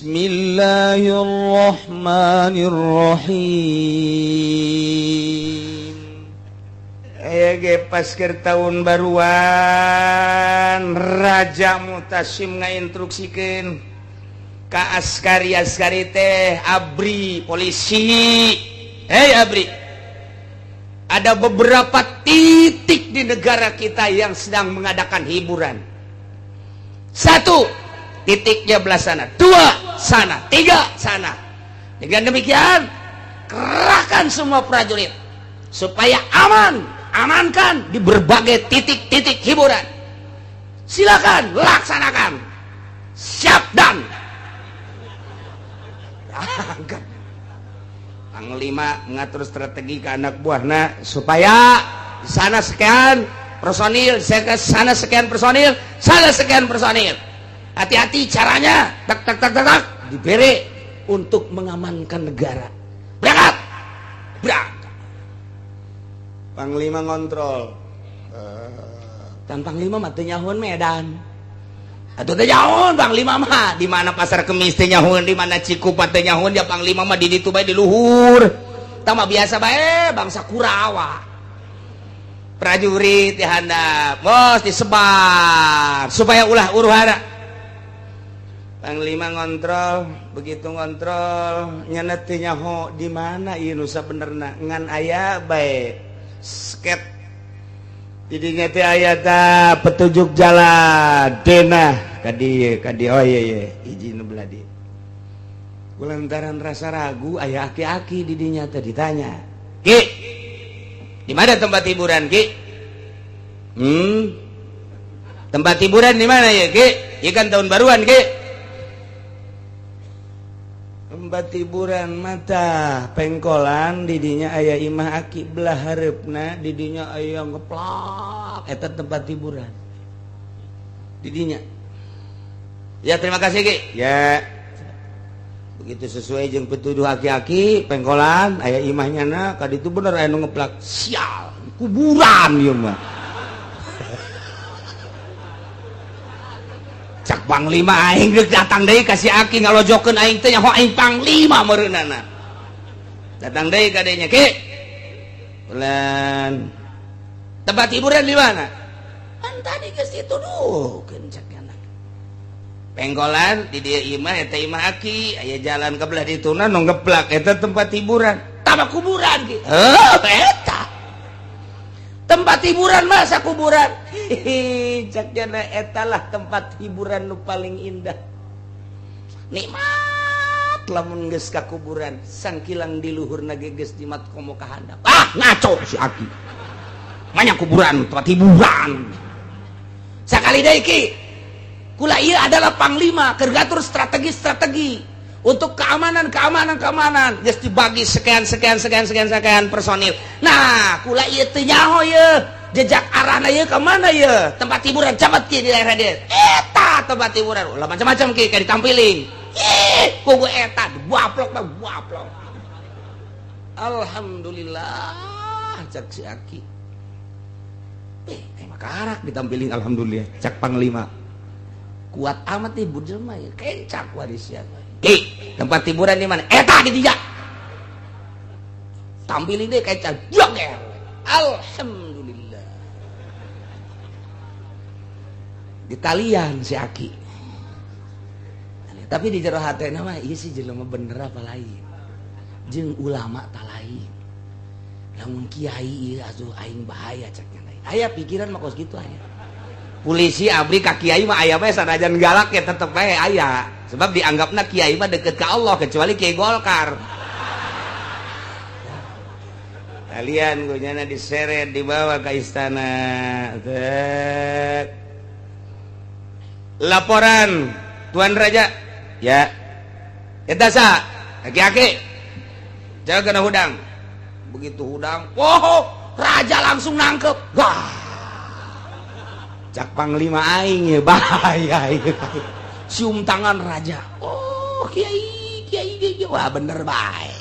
Bismillahirrahmanirrahim. Aya ge pasker tahun baruan Raja Mutasim ngainstruksikeun ka askari-askari teh ABRI polisi. Hei ABRI, ada beberapa titik di negara kita yang sedang mengadakan hiburan. Satu titiknya belah sana, dua sana, tiga sana. Dengan demikian kerahkan semua prajurit supaya aman, amankan di berbagai titik-titik hiburan. Silakan laksanakan. Siap dan berangkat. Panglima mengatur strategi ke anak buahna supaya di sana sekian personil, sana sekian personil, sana sekian personil. Hati-hati caranya, tak tak tak tak tak, diberi untuk mengamankan negara. Berangkat, berangkat. Panglima ngontrol. Dan Panglima mah teu nyahoeun Medan. Atuh teu nyahoeun Panglima mah di mana Pasar Kemis teu nyahoeun, di mana Cikupa teu nyahoeun, dia Panglima mah di ditu bae di luhur. Tah mah biasa bae bangsa Kurawa. Prajurit di handap, bos disebar supaya ulah huru-hara. Panglima ngontrol, begitu ngontrol nyana teu nyaho di mana ieu nu sabenerna, ngan aya bae sket didinya teh aya ta petunjuk jalan denah ka dieu ka dieu, oh iya iya izin belah dieu. Kulantaran rasa ragu aya aki-aki didinya teh ditanya, "Ki, di mana tempat hiburan, Ki?" Tempat hiburan di mana ya, Ki? Ieu kan tahun baruan, Ki." Tempat hiburan mata pengkolan didinya aya imah aki belah hareupna, didinya aya ngeplak, eta tempat hiburan didinya. Ya terima kasih, Ki. Ya begitu sesuai jeung petuduh aki-aki pengkolan aya imahnya na ka ditu bener aya nu ngeplak, sial kuburan ieu mah. Cak Panglima aing geus datang deui ka si aki ngalojokeun aing teh nyaho aing Panglima meureunana. Datang deui ka dinya, Ki. Bulan. Tempat hiburan di mana? Kan tadi geus dituduhkeun cak anak. Pengkolan di dieu imah eta imah aki, aya jalan ke belah dituna nu ngeplak eta tempat hiburan. Tama kuburan ki. Heuh, eta. Tempat hiburan masa kuburan. Hihi, cak jana etalah tempat hiburan nu paling indah. Nikmat lamun geus ka kuburan, sangkilang di luhurna ge geus jimat komo ka handap. Ah, ngaco si aki. Banyak kuburan, tempat hiburan. Sakali deui Ki. Kula ieu adalah panglima keur ngatur strategi-strategi untuk keamanan keamanan keamanan geus dibagi sekian sekian sekian sekian sekian personil. Nah, kula ieu teu nyaho ieu jejak arahna ieu ka mana ieu tempat hiburan camat ki di daerah dieu eta tempat hiburan ulah macam-macam ki kayak ditampiling ih kugu eta waplok mah waplok. Alhamdulillah cak si aki eh makarak ditampiling alhamdulillah cak panglima kuat amat nih jelema ya kencak warisnya. Ki, tempat hiburan di mana? Eta di tiga. Tampilin deh kayak joger. Alhamdulillah. Di talian si aki. Tapi di jero hate nama ieu si jelema bener apa lain. Jeung ulama ta lain. Lamun kiai ieu asuh aing bahaya cak nya lain. Aya pikiran mah kos kitu aya. Polisi abri ka kiai mah aya bae sanajan galak ya tetep bae aya. Sebab dianggapna kiai mah deket ke Allah kecuali kiai Golkar. Kalian gunyana diseret dibawa ke istana. Tek. Laporan Tuan Raja. Ya. Eta sa, aki-aki. Jaga kena hudang. Begitu hudang, wow, raja langsung nangkep. Wah. Cak panglima aing ya bahaya ya. Cium tangan raja. Oh, kiai, kiai, kiai. Wah, bener bae.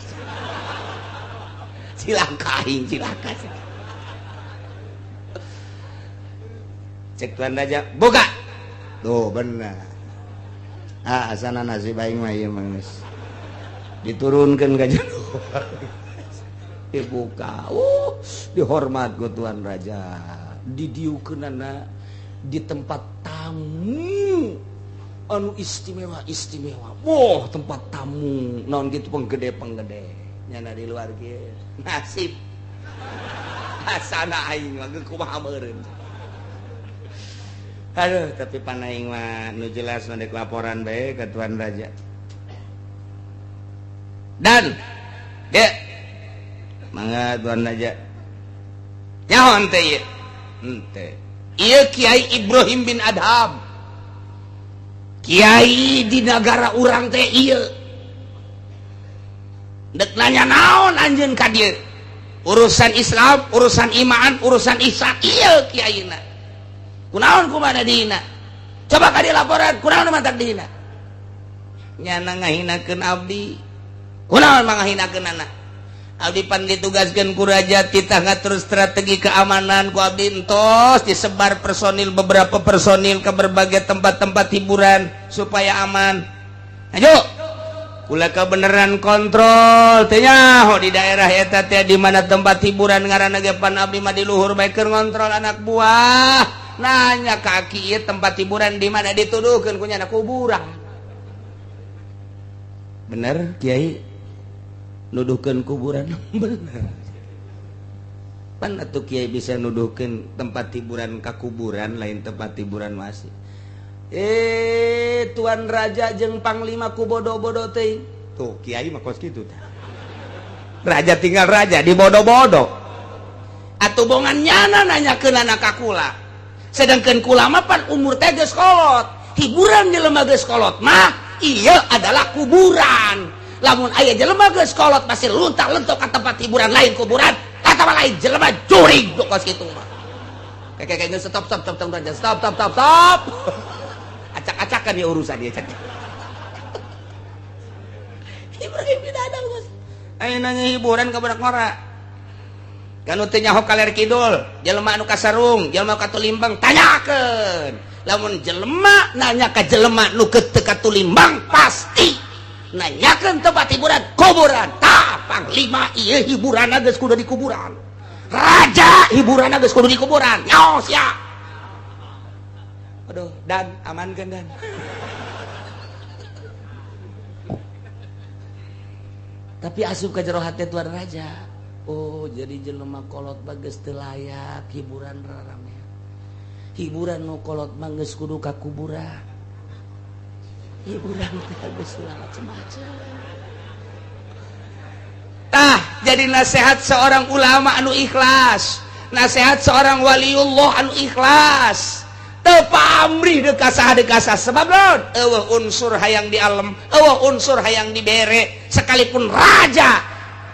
Cilaka aing, cilaka. Cek tuan raja, buka. Tuh bener. Ah, asana nasib aing mah ieu mah geus diturunkeun ka jero. Dibuka, dihormat ku tuan raja, didiukeunana di tempat tamu anu istimewa istimewa. Wah, tempat tamu naon gitu, penggede penggede nyana di luar kieu. Nasib asana aing mah kumaha meureun. Aduh, tapi pan aing mah nu jelas nu laporan bae ke tuan raja. Dan ge mangga tuan raja, nyaho teh ieu henteu ieu Kiai Ibrahim bin Adham, kiai di negara urang teh. Ieu dek nanya naon anjeun ka dieu, urusan Islam, urusan iman, urusan ihsan, ieu kiaina kunaon, kumaha dihina? Coba ka dieu laporan, kunaon mantak dihina? Nyana ngahinakeun abdi. Kunaon mangahinakeun anak abdi? Pan ditugaskeun ku raja titah ngatur strategi keamanan. Ku abdi entos disebar personil, beberapa personil ke berbagai tempat-tempat hiburan supaya aman. Ayo kula kebenaran kontrol teh nyaho di daerah eta teh di mana tempat hiburan. Ngaranna ge pan abdi mah di luhur bae keur ngontrol anak buah. Nanya kaki, ieu tempat hiburan di mana? Dituduhkeun ku nyana kuburan. Bener kiai nuduhkeun kuburan? Bener pan atuh kiai bisa nuduhkeun tempat hiburan ka kuburan, lain tempat hiburan masih. Eh, tuan raja jeung panglima ku bodoh-bodoh teh. Tuh kiai mah kos kitu tah. Raja tinggal raja di bodoh-bodoh atuh. Bongan nyana nanyakeun anak ka kula, sedangkan kula mah pan umur teh geus kolot. Hiburan jelema geus kolot mah iya adalah kuburan. Lamun aya jelema geus kolot masih luntak lentok ke tempat hiburan lain kuburan atau lain jelema jurig kos kitu mah. Kayak kayak stop, stop, stop, stop, stop, stop, stop, stop. Acak-acakan ya urusan dia. Ibrahim bin Adham bos. Ayo nanya hiburan ke budak ngora kan teu nyaho kaler kidul, jelema anu kasarung, jelema katulimbang, tanyakeun. Lamun jelema nanya ka jelema nu teu katulimbang, pasti nanyakeun tempat hiburan kuburan. Tah, panglima ieu hiburan geus kudu di kuburan, raja hiburan geus kudu di kuburan. Nyaho sia. Aduh, dan amankan dan tapi asup ke jero hati tuan raja. Oh, jadi jelema kolot bagus teu layak hiburan rarame. Hiburan nu kolot mah geus kudu ka kuburan. Hiburan teh geus macem-macem. Tah, jadi nasihat seorang ulama anu ikhlas, nasihat seorang waliullah anu ikhlas, teu pamrih deuk ka saha, deuk ka saha. Sebab naon? Eueuh unsur hayang di alam, eueuh unsur hayang dibere. Sekalipun raja,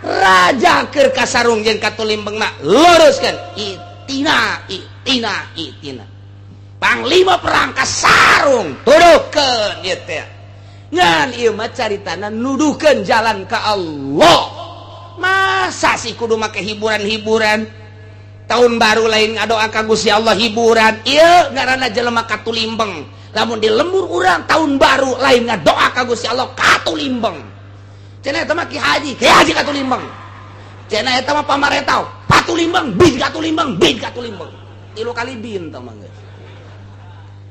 raja keur kasarung jeung katulimbeng mah luruskeun itina, itina, itina. Panglima perang kasarung, tuduhkeun ieu teh. Ngan ieu mah caritana nuduhkeun jalan ka Allah. Masa sih kudu make hiburan-hiburan tahun baru lain ngadoa ka Gusti Allah, hiburan? Ieu ngaranna jelema katulimbeng. Lamun di lembur urang tahun baru lain ngadoa ka Gusti Allah, katulimbeng. Cenah eta mah ki haji, ki haji katulimbeng. Cenah eta mah pamarentah patulimbeng, bin katulimbeng, bin katulimbeng, tilu kali bin tah mah geus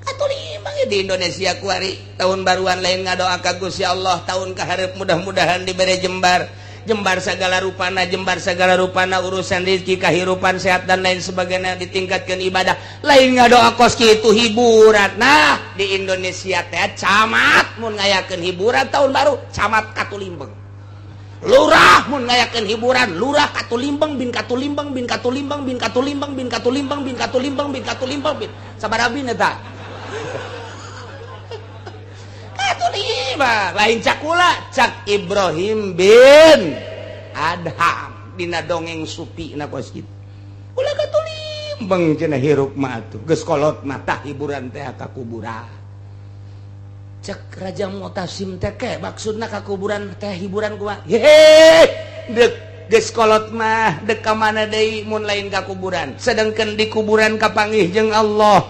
katulimbeng. Di Indonesia kuari tahun baruan lain ngadoa ka Gusti Allah, tahun kaharep mudah-mudahan diberi jembar, jembar segala rupana, jembar segala rupana, urusan rezeki, kehidupan sehat, dan lain sebagainya, ditingkatkan ibadah, lain ngadoa kos kitu hiburan. Nah, di Indonesia teh camat mun ngayakeun hiburan tahun baru, camat katulimbeng. Lurah mun ngayakeun hiburan, lurah katulimbeng, bin katulimbeng, bin katulimbeng, bin katulimbeng, bin katulimbeng, bin katulimbeng, bin katulimbeng, bin sabaraha bin eta katulimbeng. Lain cakula, cak Ibrahim bin Adham dina dongeng supi na kos kitu. Ulah katulimbeng cenah hirup mah atuh geus kolot mah. Tah, hiburan teh ka kuburan. Cek Raja Mutasim teh, ke maksudna ka kuburan teh hiburan kumaha? Hehe, dek geus kolot mah dek ka mana deui mun lain ka kuburan? Sedangkan di kuburan kapanggih jeung Allah.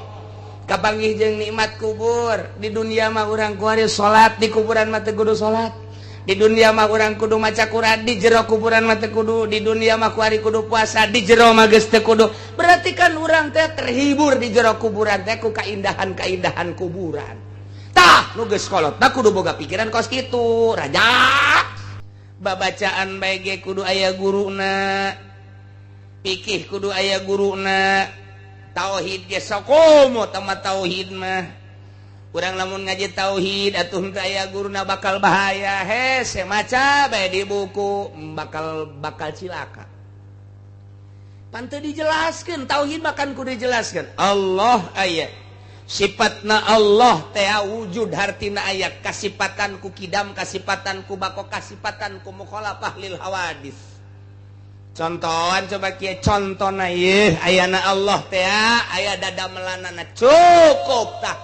Kapanggih jeung nikmat kubur. Di dunia mah urang kuari salat, di kuburan mah teu kudu salat. Di dunia mah urang kudu maca Quran, di jero kuburan mah teu kudu. Di dunia mah kuari kudu puasa, di jero mah geus teu kudu. Berarti kan urang teh terhibur di jero kuburan teh ku kaindahan-kaindahan kuburan. Tah, nu geus kolot tah kudu boga pikiran kos kitu, raja. Babacaan bae ge kudu aya guruna. Pikih kudu aya guruna. Tauhid ge sakomo tama tauhid mah. Urang lamun ngaji tauhid atuh teu aya guruna bakal bahaya. Hese maca bae di buku bakal bakal cilaka. Pan teu dijelaskeun tauhid mah kan kudu dijelaskeun. Allah aya. Sifatna Allah teh wujud hartina aya kasipatan ku kidam, kasipatan ku bako, kasipatan ku mukhalafah lil hawadis. Contohan coba kieu contona ieu ayana Allah teh aya dadamelanana cukup tah.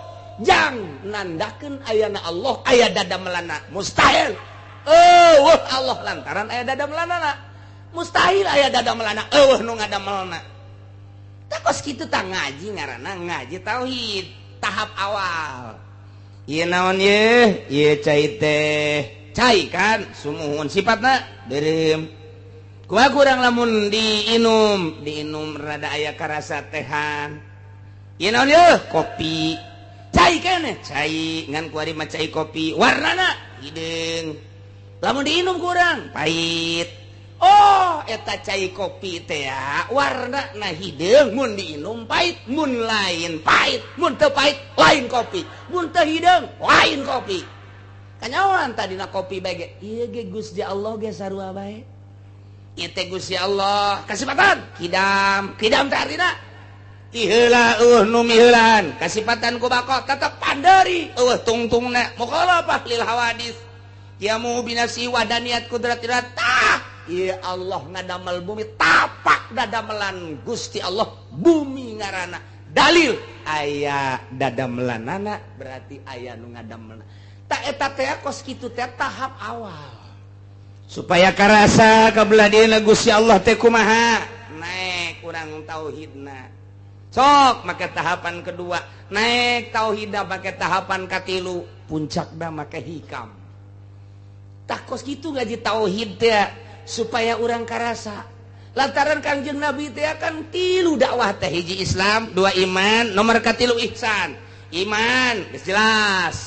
Jang nandakeun ayana Allah aya dadamelanana mustahil. Eueuh Allah lantaran aya dadamelanana. Mustahil aya dadamelanana eueuh nu ngadamelna. Tah kos kitu tah ngaji ngaranna ngaji tauhid tahap awal. Ieu naon ieu? Ieu cai teh. Cai kan sumuhun sifatna beureum. Kumaha kurang lamun diinum, diinum rada aya karasa tehan. Ieu naon ieu? Kopi. Cai keneh, cai ngan kuari mah cai kopi, warnana hideung. Lamun diinum kurang pahit. Oh, eta cai kopi teh warna na hideung mun diinum pahit, mun lain pahit, mun teu pahit lain kopi, mun teu hideung lain kopi. Kanyawan tadina kopi bae ge. Ieu ge Gusti Allah ge sarua bae. Ieu teh Gusti Allah kasipatan kidam, kidam teh artina ti heula eueuh nu miheulaan, kasipatan ku bako tetep panderi eueuh tungtungna mukhalafah lil hawadis. Yamu binasi wadaniyat kudratillah tah. Ya Allah ngadamel bumi tapak dadamelan Gusti Allah bumi ngarana dalil aya dadamelanana berarti aya nu ngadamelna. Tak eta teh kos kitu teh tahap awal supaya karasa kabelah dieuna Gusti Allah teh kumaha naek urang tauhidna. Sok make tahapan kedua naek tauhidna make tahapan katilu puncakna make hikam. Tah kos kitu ngaji tauhid teh supaya urang karasa lantaran Kangjeng Nabi teh kan tilu dakwah teh hiji Islam, dua iman, nomor katilu ihsan. Iman geus jelas,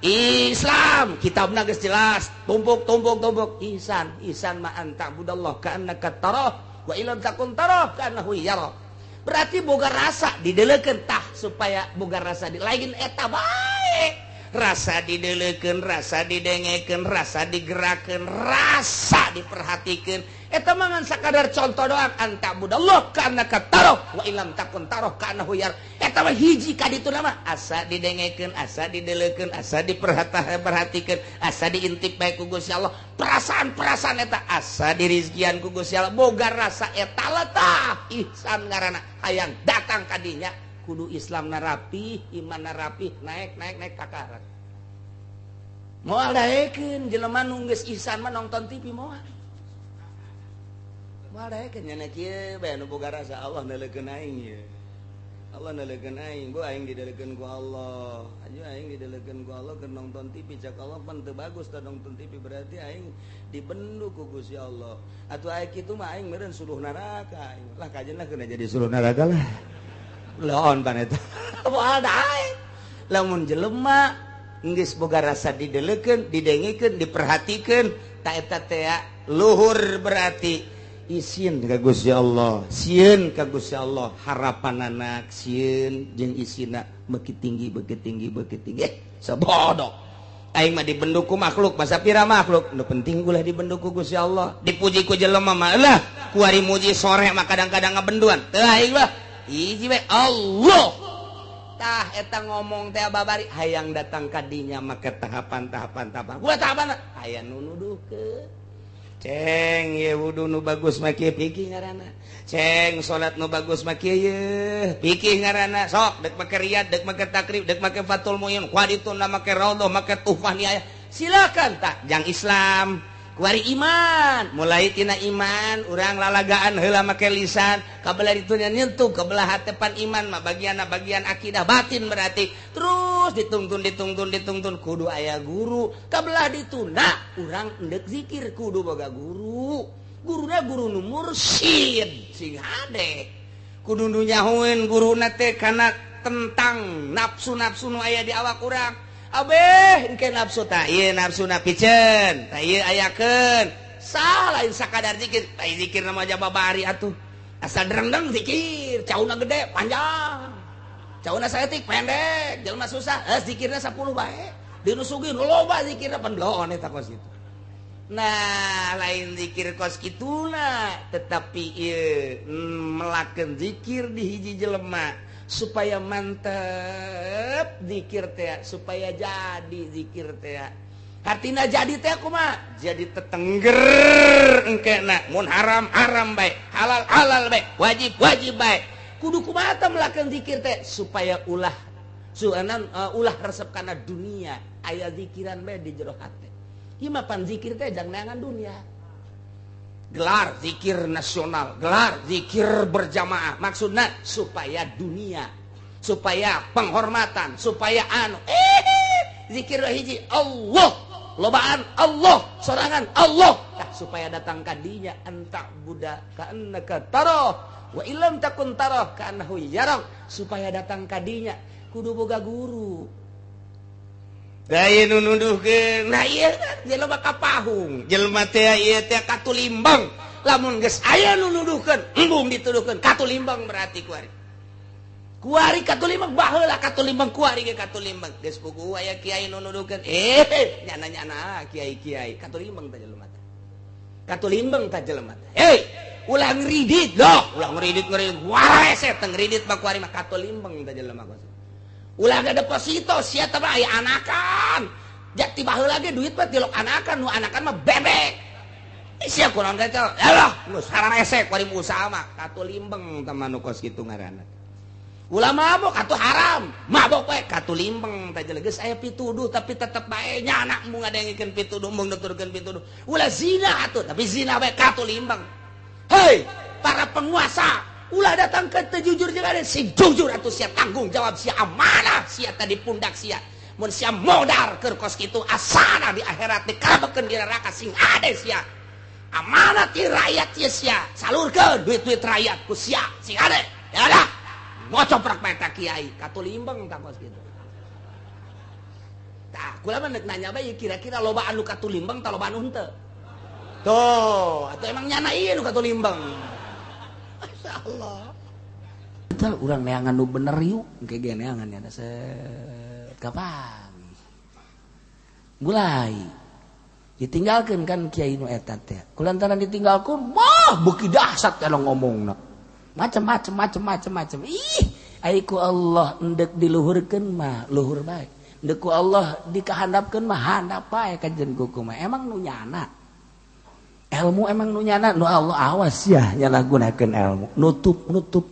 Islam kitabna geus jelas, tumpuk tumpuk tumpuk ihsan. Ihsan ma anta budallah ka'annaka tarah wa illam takun tarah ka'annahu yara. Berarti boga rasa didelekeun tah supaya boga rasa di lain eta bae. Rasa didelekeun, rasa didengekeun, rasa digerakeun, rasa diperhatikeun. Eta mah ngan sakadar contoh doang anta budallah ka'annaka tarah wa illam takun tarah ka'annahu yara. Eta mah hiji ka ditu mah asa didengekeun, asa didelekeun, asa diperhatikeun, asa diintip bae ku Gusti Allah. Perasaan-perasaan eta asa dirizkian ku Gusti Allah. Boga rasa eta tah ihsan ngaranna. Hayang datang ka dinya kudu Islam narapi, iman narapi, naik naik naik kakarak. Moal daekeun jelema nu geus ihsan mah nonton TV moal. Moal daekeun nya kieu bae nu boga rasa Allah neuleukeun aing ieu. Allah neuleukeun aing, bu aing didelekeun ku Allah. Aju aing didelekeun ku Allah keur nonton TV cak Allah pan teu bagus tah nonton TV berarti aing dibendu ku Gusti Allah. Atuh aing kitu mah aing meureun suluh neraka aing. Lah kajeun lah kena jadi suluh neraka lah. Laon pan eta. Moal daek. Lamun jelema geus boga rasa didelekeun, didengekeun, diperhatikeun, ta eta teh luhur berarti isin ka Gusti Allah, sieun ka Gusti Allah, harapan anak sieun jeung isina beuki tinggi, beuki tinggi, beuki tinggi. Sabodo. Aing mah dibendu ku makhluk, masa pira makhluk, nu penting ulah dibendu ku Gusti Allah. Dipuji ku jelema mah lah, kuari muji sore mah kadang-kadang ngabenduan. Teu aing mah hiji we Allah. Tah eta ngomong teh babari hayang datang ka dinya make tahapan-tahapan tahapan. Gua tahapan aya nu nuduhkeun. Ceng ye wudu nu bagus mah kieu pikih ngaranna. Ceng salat nu bagus mah kieu ye pikih ngaranna. Sok dek make riyad, dek make takrib, dek make fatul muin, kuadituna make raudhah, make tuhfah niaya. Silakan tak jang Islam. Kuari iman, mulai tina iman urang lalagaan heula make lisan, kabelah itu nyentuh kebelah hatepan iman mah bagian bagian akidah batin, berarti terus ditungtun ditungtun ditungtun kudu aya guru. Kabelah ditunda urang endek zikir kudu boga guru, guruna guru nu mursyid sing hade, kudu nu nyahoeun guruna teh kana tentang nafsu-nafsu nu aya di awak urang. Abeh engke nafsu ta ieu nafsuna piceun ta ieu ayakeun sah, lain sakadar zikir. Ta zikir nama aja babari atuh, asal derengdeng zikir, cauna gede panjang, cauna saeutik pendek, jelema susah zikirna 10 bae, di nu sugih loba zikirna pendoon eta kos kitu. Nah, lain zikir kos kituna, tetapi ieu melakeun zikir di hiji jelema supaya mantep zikir teh, supaya jadi zikir teh. Artina jadi teh kumaha? Jadi tetengger engkena, mun haram haram bae, halal halal bae, wajib wajib bae. Kudu kumaha teh melakeun zikir teh supaya ulah suanan ulah resep kana dunia, aya zikiran bae di jero hate. Ieu mah pan zikir teh jang neangan dunia. Gelar zikir nasional, gelar zikir berjamaah, maksudnya supaya dunia, supaya penghormatan, supaya anu zikir hiji Allah, lobaan Allah, sorangan Allah. Nah, supaya datang kadinya anta buddha ka'annaka taroh wa illam takun taroh ka'annahu yarak, supaya datang kadinya kudu boga guru. Daya nu nuduhkeun, nah ieu jelema kapahung, jelema teh ieu teh katulimbang. Lamun geus aya nu nuduhkeun, embung dituduhkeun katulimbang berarti kuari. Kuari katulimbang baheula katulimbang kuari ge katulimbang. Geus puguh aya kiai nu nuduhkeun, nyana-nyana kiai-kiai katulimbang teh jelema teh. Katulimbang teh jelema teh. Hei, ulah ngridit loh, ulah ngridit ngridit. Wae teh ngridit mah kuari mah katulimbang teh jelema kos. Ulah ada deposito sia teh mah aya anakan. Jati baheula ge duit mah tilok anakan, nu anakan mah bebek. Sia kurang teh. Alah, geus hararese kuari usaha mah katulimbeng teh mah nu kos kitu ngaranna. Ulah mabok atuh haram, mabok we katulimbeng teh geus aya pituduh tapi tetep bae nyana embung ngadengikeun pituduh, embung nuturkeun pituduh. Ulah zina atuh tapi zina we katulimbeng. Hei, para penguasa ulah datang ke teu jujur jeung ada sing jujur atuh sia tanggung jawab sia amanah sia tadi pundak sia. Mun sia modar keur kos kitu asana di akhirat dikabekeun di neraka sing ade sia. Amanah ti rakyat sia sia salurkeun duit-duit rakyat ku sia sing ade. Ya dah. Ngocoprak bae ta kiai katulimbeng ta kos kitu. Tah, kula mah nek nanya bae kira-kira loba anu katulimbeng ta loba anu henteu? Tuh, atuh emang nyana ieu nu katulimbeng. Masya Allah. Betul, urang neangan nu bener yuk. Engke ge neangan ya set kapan? Mulai ditinggalkeun kan kiai nu eta teh. Kulantaran ditinggalkeun, wah beuki dahsyat kana ngomongna. Macem-macem macem-macem macem. Ih, ai ku Allah endek diluhurkeun mah luhur bae. Endek ku Allah dikahandapkeun mah handap bae kajen kuku mah. Emang nu nyana. Ilmu emang nu nyana nu Allah awas ya nyalahgunakeun ilmu nutup-nutup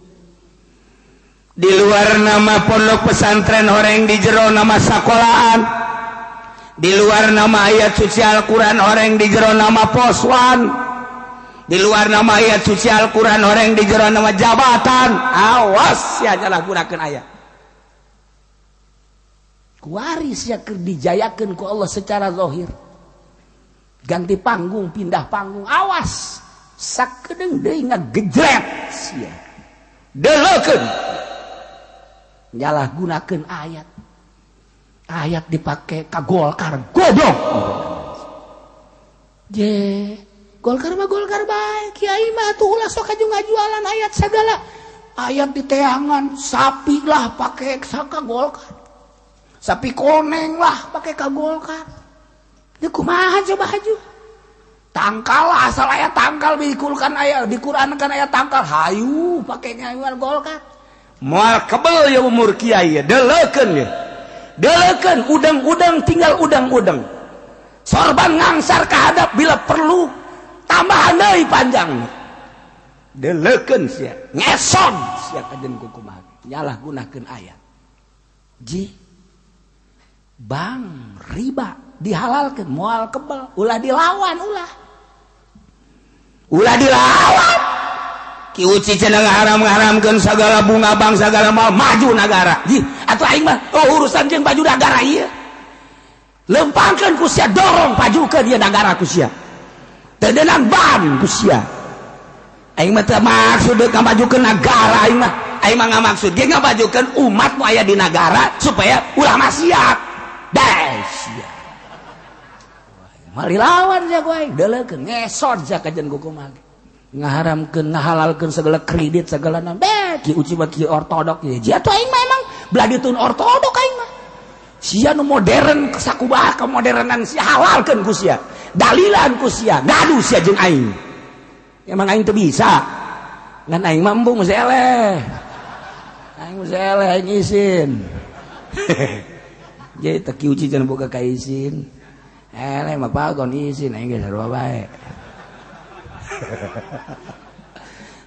di luar nama pondok pesantren horeng di jero nama sekolahan, di luar nama ayat suci Al-Quran horeng di jero nama poswan, di luar nama ayat suci Al-Quran horeng di jero nama jabatan. Awas ya nyalahgunakeun ayat kuari sia keur dijayakeun ku Allah secara zahir. Ganti panggung, pindah panggung, awas sakedeung deui ngagejret sia. Deleukeun nyalahgunakeun ayat. Ayat dipake ka Golkar, goblok. Je, Golkar mah Golkar bae, kiai mah atuh ulah sok aju ngajualan ayat segala. Ayat diteangan, sapi lah pake ka Golkar. Sapi koneng lah pake ka Golkar. Ya kumaha coba haju. Tangkal lah, asal ayat tangkal dikulkan ayat di Quran kan ayat tangkal hayu pake ngayuan Golkar. Moal kebel ya umur kiai ya, deleukeun ya. Deleukeun udang-udang tinggal udang-udang. Sorban ngangsar ka hadap bila perlu tambahan deui panjang. Deleukeun sia, ngeson sia kajen kumaha. Nyalahgunakeun ayat. Ji bang riba dihalalkan, moal kebal, ulah dilawan ulah. Ulah dilawan. Ki Uci cenah ngaharam-ngaharamkeun sagala bunga bank sagala mal maju nagara. Jih, atuh aing mah oh urusan jeung baju nagara ieu. Lempangkeun ku sia, dorong pajukeun ieu nagara ku sia. Teu deunang ban ku sia. Aing mah teu maksud deuk ngamajukeun nagara aing mah. Aing mah ngamaksud ge ngamajukeun umat nu aya di nagara supaya ulah maksiat. Deh sia. Mali lawan sia ku aing, deuleukeun ngesot sia kajen kukumaha. Ngaharamkeun ngahalalkeun segala kredit segala naon. Beh, Ki Uci mah ki ortodok ieu. Jia tuh aing mah emang belah ditun ortodok aing mah. Sia nu modern sakumaha kemodernan sia halalkeun ku sia. Dalilan ku sia, ngadu sia jeung aing. Emang aing teu bisa. Ngan aing mah embung geus eleh. Aing geus eleh aing isin. Jadi teu Ki Uci cenah boga ka isin. Eleh mah pagon isin aing geus sarua bae.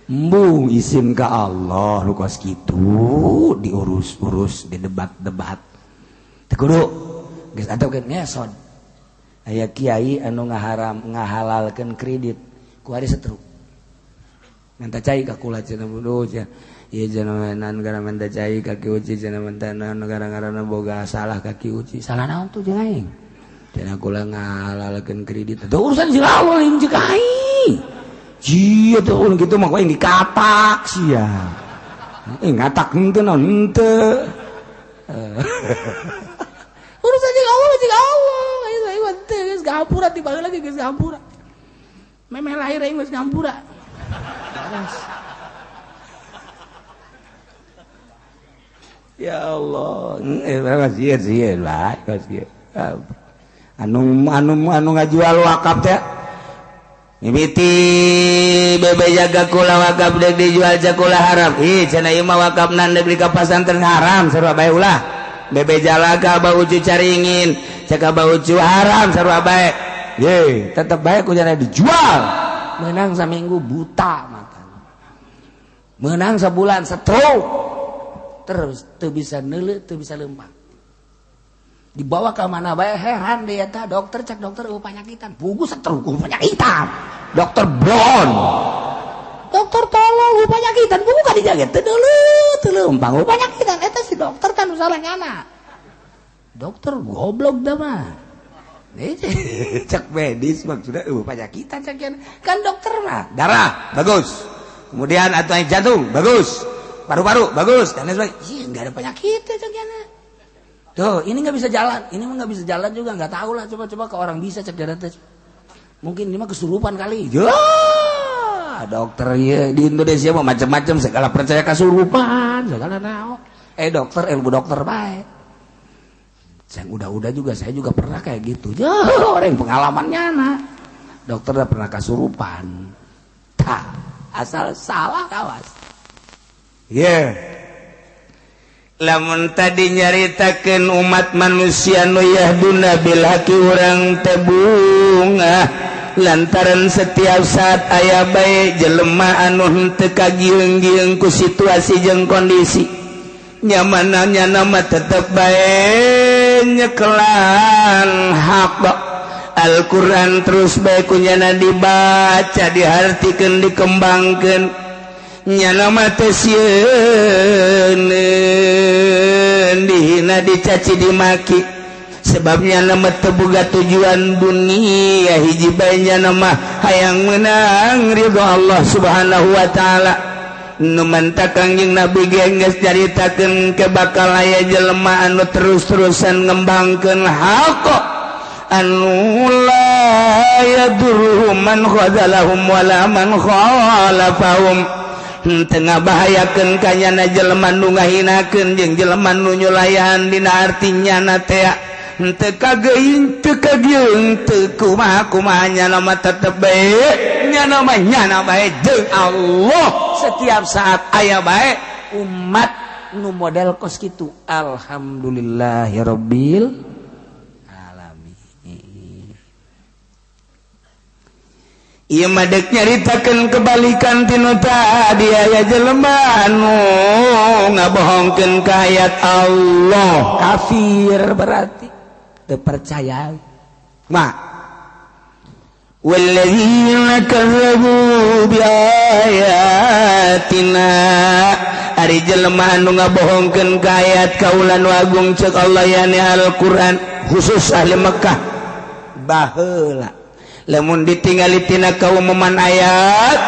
Embung isin ka Allah nu kos kitu diurus-urus didebat-debat. Teu kudu geus atukeun ngesod. Aya kiai anu ngaharam ngahalalkeun kredit ku ari setruk. Minta cai ka kula cenah bodoh cenah. Ieu cenah nan gara minta cai ka Ki Uci cenah minta naon gara-garana boga salah ka Ki Uci. Salah naon tuh jeung aing? Cenah kula ngahalalkeun kredit. Teu urusan jeung Allah lain jeung aing. Jia tuh ulun gitu mah aing dikatak sia. Ngatak henteu naon henteu. Urusan jeung Allah jeung Allah. Aing mah teu geus ngampura ti baheula ge geus ngampura. Memeh lahir aing geus ngampura. Ya Allah, sieun sieun bae sieun. Anu anu anu ngajual wakaf teh mimiti bebe jaga kula wakaf deuk dijual jakula haram. Ih cenah ieu mah wakafna deuk di ka pasantren haram sarua bae ulah. Bebe jalaka Abah Ucu caringin, cek Abah Ucu haram sarua bae. Ye, tetep bae ku jana dijual. Menang saminggu buta matana. Menang sebulan stroke. Terus teu bisa neuleuh, teu bisa lempang. Dibawa ke mana bae heran dia eta dokter cek dokter eueuh panyakitan. Pugu stroke eueuh panyakitan. Dokter Brown. Dokter tolong eueuh panyakitan, pugu ka dijaga teu neuleuh, teu lempang eueuh panyakitan eta si dokter kan nu salah nyana. Dokter goblok dah mah. Cek medis maksudnya eueuh panyakitan cek kan dokter mah darah bagus. Kemudian atau jantung bagus. Paru-paru bagus dan lain sebagainya. Ih, enggak ada penyakit cek nyana. Tuh, ini nggak bisa jalan, ini mah nggak bisa jalan juga, nggak tahu lah. Coba-coba ke orang bisa cek jalan tes. Mungkin ini mah kesurupan kali. Ya, dokter ya di Indonesia mah macam-macam segala percaya kesurupan, segala naon. Dokter ilmu dokter baik. Yang udah-udah juga saya juga pernah kayak gitu. Ya, orang yang pengalamannya anak. Dokter udah pernah kesurupan. Tak, asal salah kawas. Yeah. Lamun tadi nyaritakeun umat manusia nu yahduna bil haqi urang teh bungah lantaran setiap saat aya bae jelema anu henteu kagieung-gieung ku situasi jeung kondisi nyamananya nama tetep bae nyekelan hak Al-Qur'an terus bae kunyana dibaca dihartikeun dikembangkeun nyana mah teu sieun dihina dicaci dimaki sebabnya nama teu boga tujuan dunia hiji bae nyana mah hayang meunang ridho Allah Subhanahu wa taala. Nu mantap Kangjeng Nabi ge geus caritakeun ke bakal aya jelema anu terus-terusan ngembangkeun hak anu la yadurruhum man khadalahum wala man khalafahum. Tengah bahayakeun ka nyana jelema nu ngahinakeun jeung jelema nu nyulayan dina arti nyana teh henteu kageuing teu kagieung teu kumaha-kumaha nyana mah tetep bae nyana mah nyana bae jeung Allah setiap saat aya bae umat nu model kos kitu. Alhamdulillahirabbil alamin. Ieu mah deuk nyaritakeun kebalikan tinu tadi aya jelema anu ngabohongkeun ka ayat Allah kafir berarti teu percaya. Mah Walladzina kazzabu biayatina ari jelema anu ngabohongkeun ka ayat kaula nu agung ceuk Allah yani Al-Qur'an khusus ahli Mekah baheula lamun ditingali tina kaumuman ayat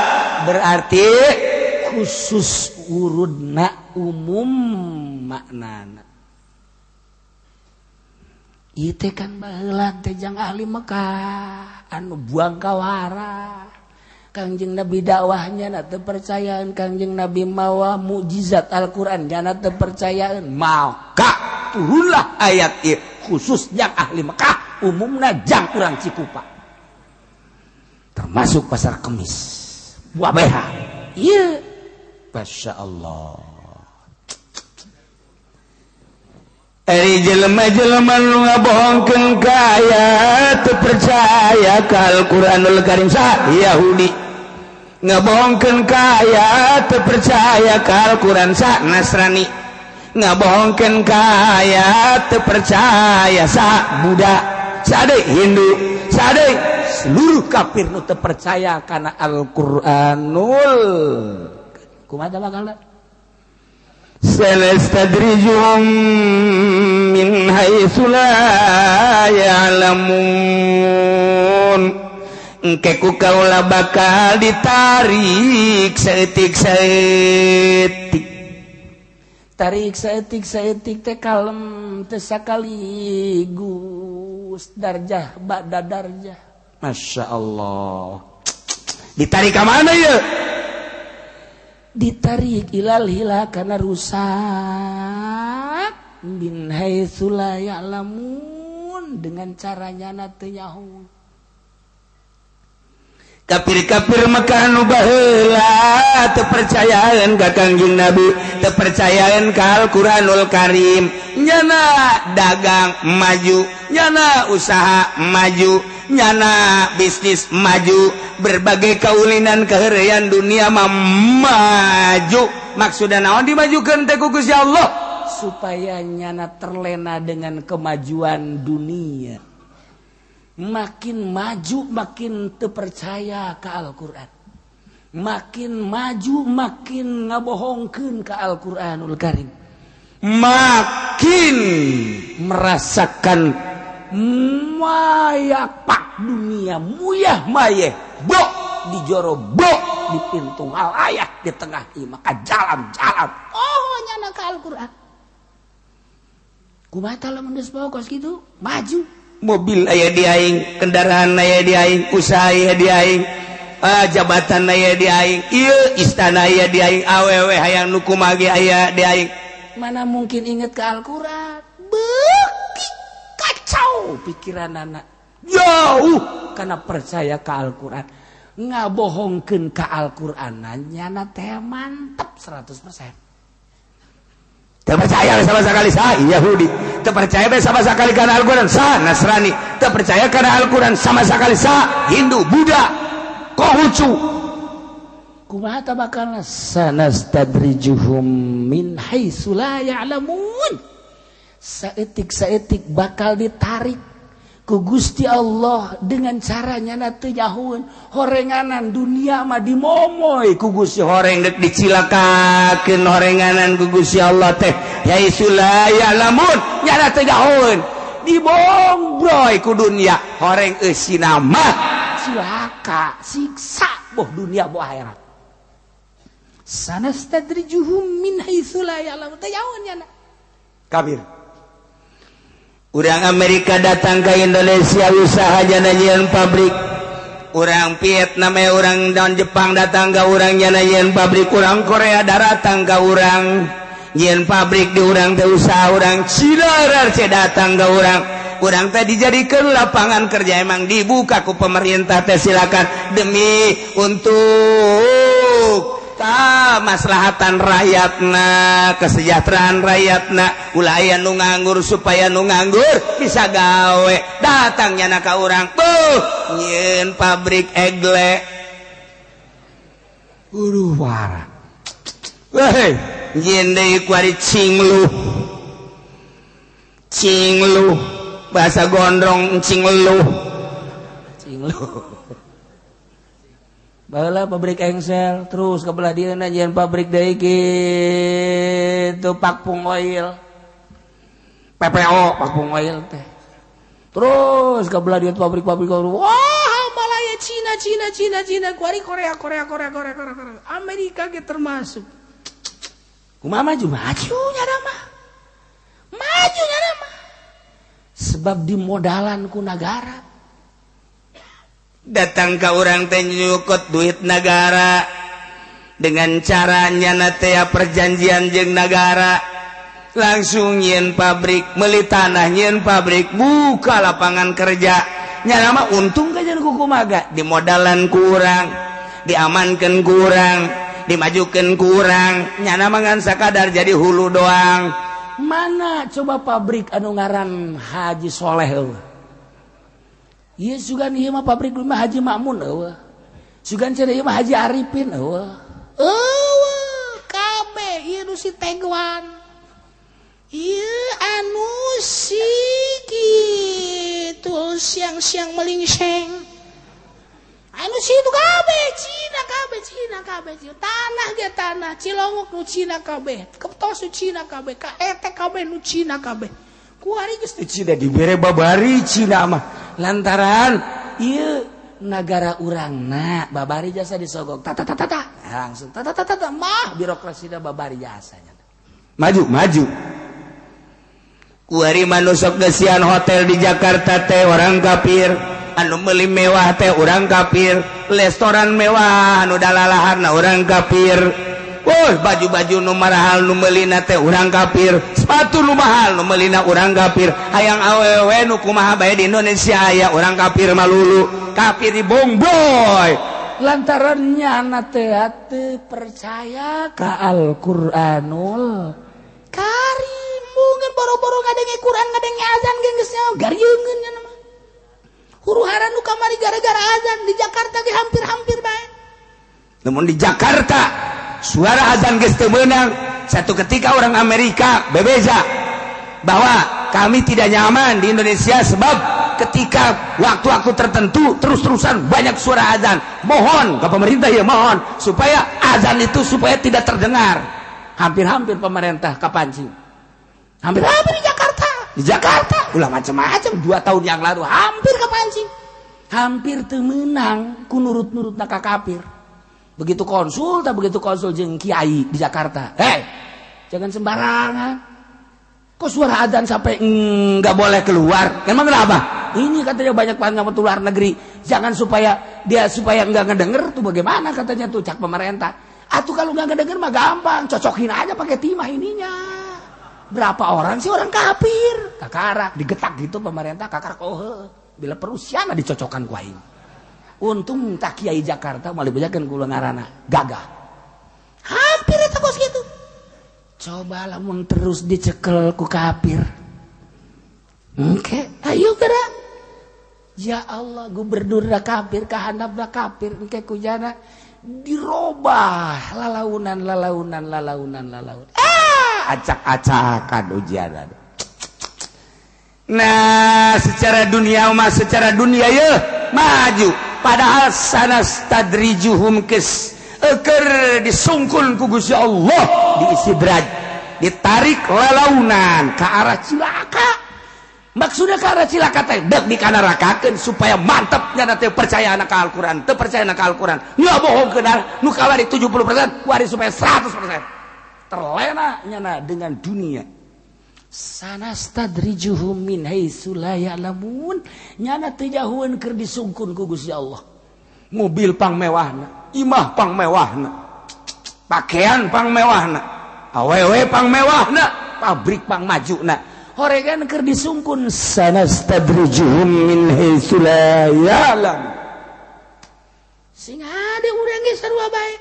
berarti khusus urudna umum maknana. Ieu teh kan baheula teh jang ahli Mekah anu buang kawara Kangjeng Nabi dakwahnya na teu percayaan, Kangjeng Nabi mawa mukjizat Al-Qur'an nya teu percayaan, maka turunlah ayat ieu khusus jang ahli Mekah, umumna jang urang Cikupa termasuk pasar Kemis wabeha ieu. Masya Allah. Ari jelema-jelema nu ngabohongkeun ka ayat teu percaya ka Al-Qur'anul Karim sa Yahudi, ngabohongkeun ka ayat teu percaya ka Al-Qur'an sa Nasrani, ngabohongkeun ka ayat teu percaya sa Buddha, sa deui Hindu, sa deui seluruh kafir nu teu percaya kana Al-Qur'anul. Kumaha bakalna? Sanastadrijuhum min haitsu la ya'lamun. Engke ku kaula bakal ditarik saeutik-saeutik. Tarik saeutik-saeutik teh kalem teh sakaligus darjah ba'da darjah. Masya Allah. Ditarik ka mana ieu? Ditarik ilal hila karena rusak min haitsu la ya'lamun dengan caranya na teu nyaho. Kafir-kafir Mekah nu baheula teu percayaan ka Kangjeng Nabi, teu percayaan ka Al-Qur'anul Karim, nyana dagang maju, nyana usaha maju, nyana bisnis maju, berbagai kaulinan keheureuyan dunia mah maju. Maksudna naon dimajukeun teh ku Gusti Allah? Supaya nyana terlena dengan kemajuan dunia. Makin maju makin terpercaya ke Al-Qur'an. Makin maju makin ngabohongkeun ke Al-Qur'anul Karim. Makin merasakan mayapak dunia muyah mayeh bok di joro bok di pintu alayah di tengah imah ka jalan-jalan. Oh nyana ka Al-Qur'an. Kumaha lamun geus pokos kitu maju. Mobil aya di aing, kendaraan aya di aing, usaha aya di aing, jabatan aya di aing, ieu istana aya di aing, awewe hayang nu kumaha ge aya di aing. Mana mungkin inget ke Al-Qur'an? Beuki kacau pikiran anak. Jauh karena percaya ke Al-Qur'an. Ngabohongkeun ka Al-Qur'an nyana teh mantep 100%. Terpercaya sama sekali sa Yahudi, terpercaya sama sekali karena Al-Quran sa Nasrani, terpercaya karena Al-Quran sama sekali sa Hindu, Buddha, Konghucu. Kumaha tabakalna sanastadrijuhum min haitsu la ya'lamun. Saeutik-saeutik bakal ditarik ku Gusti Allah dengan caranya na teu nyahoeun. Horenganan dunia mah dimomoy ku Gusti horeng dek dicilakakeun horenganan ku Gusti Allah teh haitsu la ya'lamun nyana teu nyahoeun dibombroy ku dunia horeng eusina mah cilaka siksa boh dunia boh akhirat. Sanastadrijuhum min haitsu la ya'lamun teu nyahoeun nyana kafir. Urang Amerika datang ke Indonesia usaha jana-jian pabrik. Urang Vietnam, urang dan Jepang datang ke urang jana-jian pabrik. Urang Korea datang ke urang jian pabrik di urang teh usaha. Urang Cina RC datang ke urang. Urang teh dijadikan lapangan kerja emang dibuka ku pemerintah teh silakan demi untuk maslahatan rakyatna, kesejahteraan rakyatna, ulah aya nu nganggur supaya nu nganggur bisa gawe. Datangnya na ka urang, buh, nyieun pabrik egle. Uruh wara. Weh, nyieun deui kuari cingluh. Cingluh, bahasa gondrong cingluh. Baheula pabrik engsel terus ke belah dieu nyieun pabrik deui kitu Pakpung Oil. PPO Pakpung Oil teh. Terus ke belah dieu pabrik-pabrik, wah, Malaya, Cina, Cina, Cina, Cina, kuari Korea, Korea, Korea, Korea, Korea, Korea. Amerika ge termasuk. Kumaha maju maju nyana mah. Maju nyana mah. Sebab dimodalan ku nagara. Datang ke orang teh nyukut duit negara dengan caranya teh perjanjian jeung negara, langsung nyieun pabrik, meuli tanah, nyieun pabrik, buka lapangan kerja. Nyana mah untung kajian kukumaga dimodalan kurang, diamankan kurang, dimajukan kurang, nyana mah ngan sakadar jadi hulu doang. Mana coba pabrik anu ngaran Haji Soleh eueuh? Ieu sugan ieu mah pabrik mah Haji Makmun eueuh. Sugan cenah ieu mah Haji Arifin eueuh. Eueuh kabeh ieu nu si Teguan. Ieu anu si kitu siang-siang melingseng. Anu si itu kabeh Cina kabeh, Cina kabeh. Tanah ge tanah Cilongok nu Cina kabeh. Keptos nu Cina kabeh, KET kabeh nu Cina kabeh. Kuari geus teu Cina dibere babari Cina mah. Lantaran ieu nagara urangna babari jasa disogok tata tata tata langsung tata tata tata mah birokrasina babari jasanya. Maju maju. Kuari manusok gesian hotel di Jakarta teh orang kafir, anu meuli mewah teh orang kafir, restoran mewah anu dalalaharna orang kafir. Woi, baju-baju nu marahal nu meulina teh urang kafir, sepatu nu mahal nu meulina urang kafir, hayang awewe nu kumaha bae di Indonesia aya urang kafir malulu, kafir di bongboy. Lantaran nyana teh teu percaya ka Al-Qur'anul Karim. Mungkin boro-boro ngadenge Quran, ngadenge azan ge geus nyaho garieungeun nya mah. Huru hara nu kamari gara-gara azan di Jakarta ge hampir-hampir bae. Namun di Jakarta suara azan geus teu meunang. Satu ketika orang Amerika bebeja bahwa kami tidak nyaman di Indonesia sebab ketika waktu-waktu tertentu terus-terusan banyak suara azan. Mohon ke pemerintah ya, mohon supaya azan itu supaya tidak terdengar. Hampir-hampir pemerintah kapancing. Hampir-hampir di Jakarta. Di Jakarta ulah macam-macam 2 tahun yang lalu hampir kepancing. Hampir teu meunang ku nurut-nurutna ka kafir. Begitu konsul, tak begitu konsul jeung kiai di Jakarta. Hei, jangan sembarangan. Kok suara adzan sampai nggak boleh keluar? Emang kenapa? Ini katanya banyak banget luar negeri. Jangan supaya dia supaya nggak ngedenger tuh bagaimana katanya tuh cak pemerintah. Atau kalau nggak ngedenger mah gampang, cocokin aja pakai timah ininya. Berapa orang sih orang kafir? Kakarak digetak gitu pemerintah, kakarak oh bila perusiana dicocokkan ku aing. Untung tak kiai Jakarta malah bejakeun kula ngaranna gagah. Hampir eta kos kitu. Coba lamun terus dicekel ku kafir. Engke, ayo gerak. Ya Allah, gubernur da kafir, kahandapna kafir, engke kujana dirobah lalaunan lalaunan lalaunan lalaunan. Ah, acak-acakan ujian. Nah, secara dunia mah secara dunia ya maju. Padahal sanastadrijuhum kes eker disungkun ku Gusti Allah diistidraj, ditarik lalaunan ke arah cilaka. Maksudnya ke arah cilaka teh dek dikanarakakeun supaya mantep nya teh percaya anak Al-Qur'an, teu percaya anak Al-Qur'an. Nggak bohong keuna nu kawari 70%, wari supaya 100%. Terlena nyana dengan dunia. Sanastadrijuhum min haitsu la ya'lamun. Nyana teu jahueun keur disungkun ku Gusti Allah. Mobil pang mewahna, imah pang mewahna, pakaian pang mewahna, awewe pang mewahna, pabrik pang majuna. Horegan keur disungkun sanastadrijuhum min haitsu la ya'lam. Sing hade urang ge sarua bae.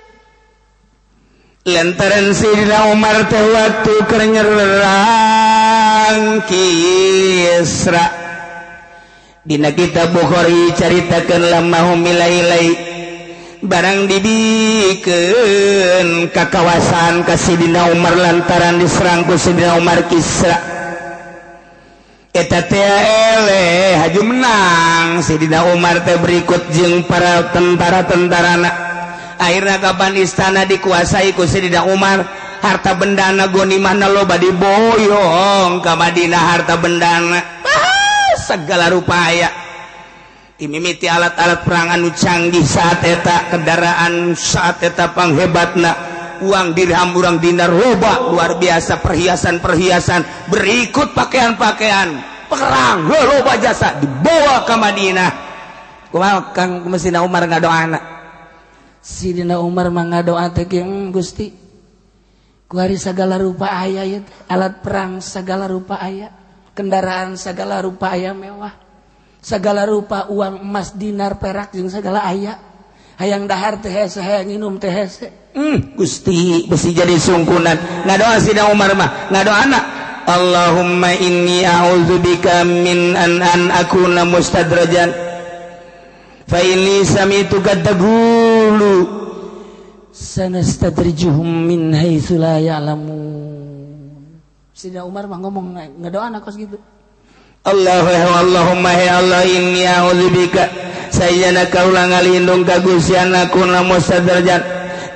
Lantaran Sayyidina Umar teh waktu keur nyerang Kisra. Dina kitab Bukhari caritakeun lamahum milai-lai barang dibikeun ka kawasan ka Sayyidina Umar lantaran diserang ku Sayyidina Umar Kisra. Eta teh eleh haju menang Sidina Umar teh berikut jeung para tentara-tentarana. Akhirna kapan istana dikuasai ku Sidina Umar, harta bendana ghanimahna loba diboyong ka Madinah, harta bendana segala rupa aya. Dimimiti alat-alat perang anu canggih saat eta, kendaraan saat eta panghebatna, uang dirham, urang dinar loba luar biasa, perhiasan-perhiasan berikut pakaian-pakaian perang loba jasa dibawa ke Madinah. Kumaha Kang Sidina Umar ngadoana? Sidina Umar mah ngadoa teh Gusti, kuari segala rupa aya ieu, alat perang segala rupa aya, kendaraan segala rupa aya mewah, segala rupa uang emas dinar perak jeung segala aya, hayang dahar teh hese, hayang minum teh hese. Gusti besi jadi sungkunan. Ngadoa Sidina Umar mah ngadoana, Allahumma inni a'udzubika min an akuna mustadrajan fa inni sami'tu taqulu sanastadrijuhum min haitsu la ya'lamun. Sidina Umar mah ngomong ngadoana kos gitu. Allahumma ya Allah inni a'udzubika sayyana kaula ngalindung ka Gusti anakuna mustadrajan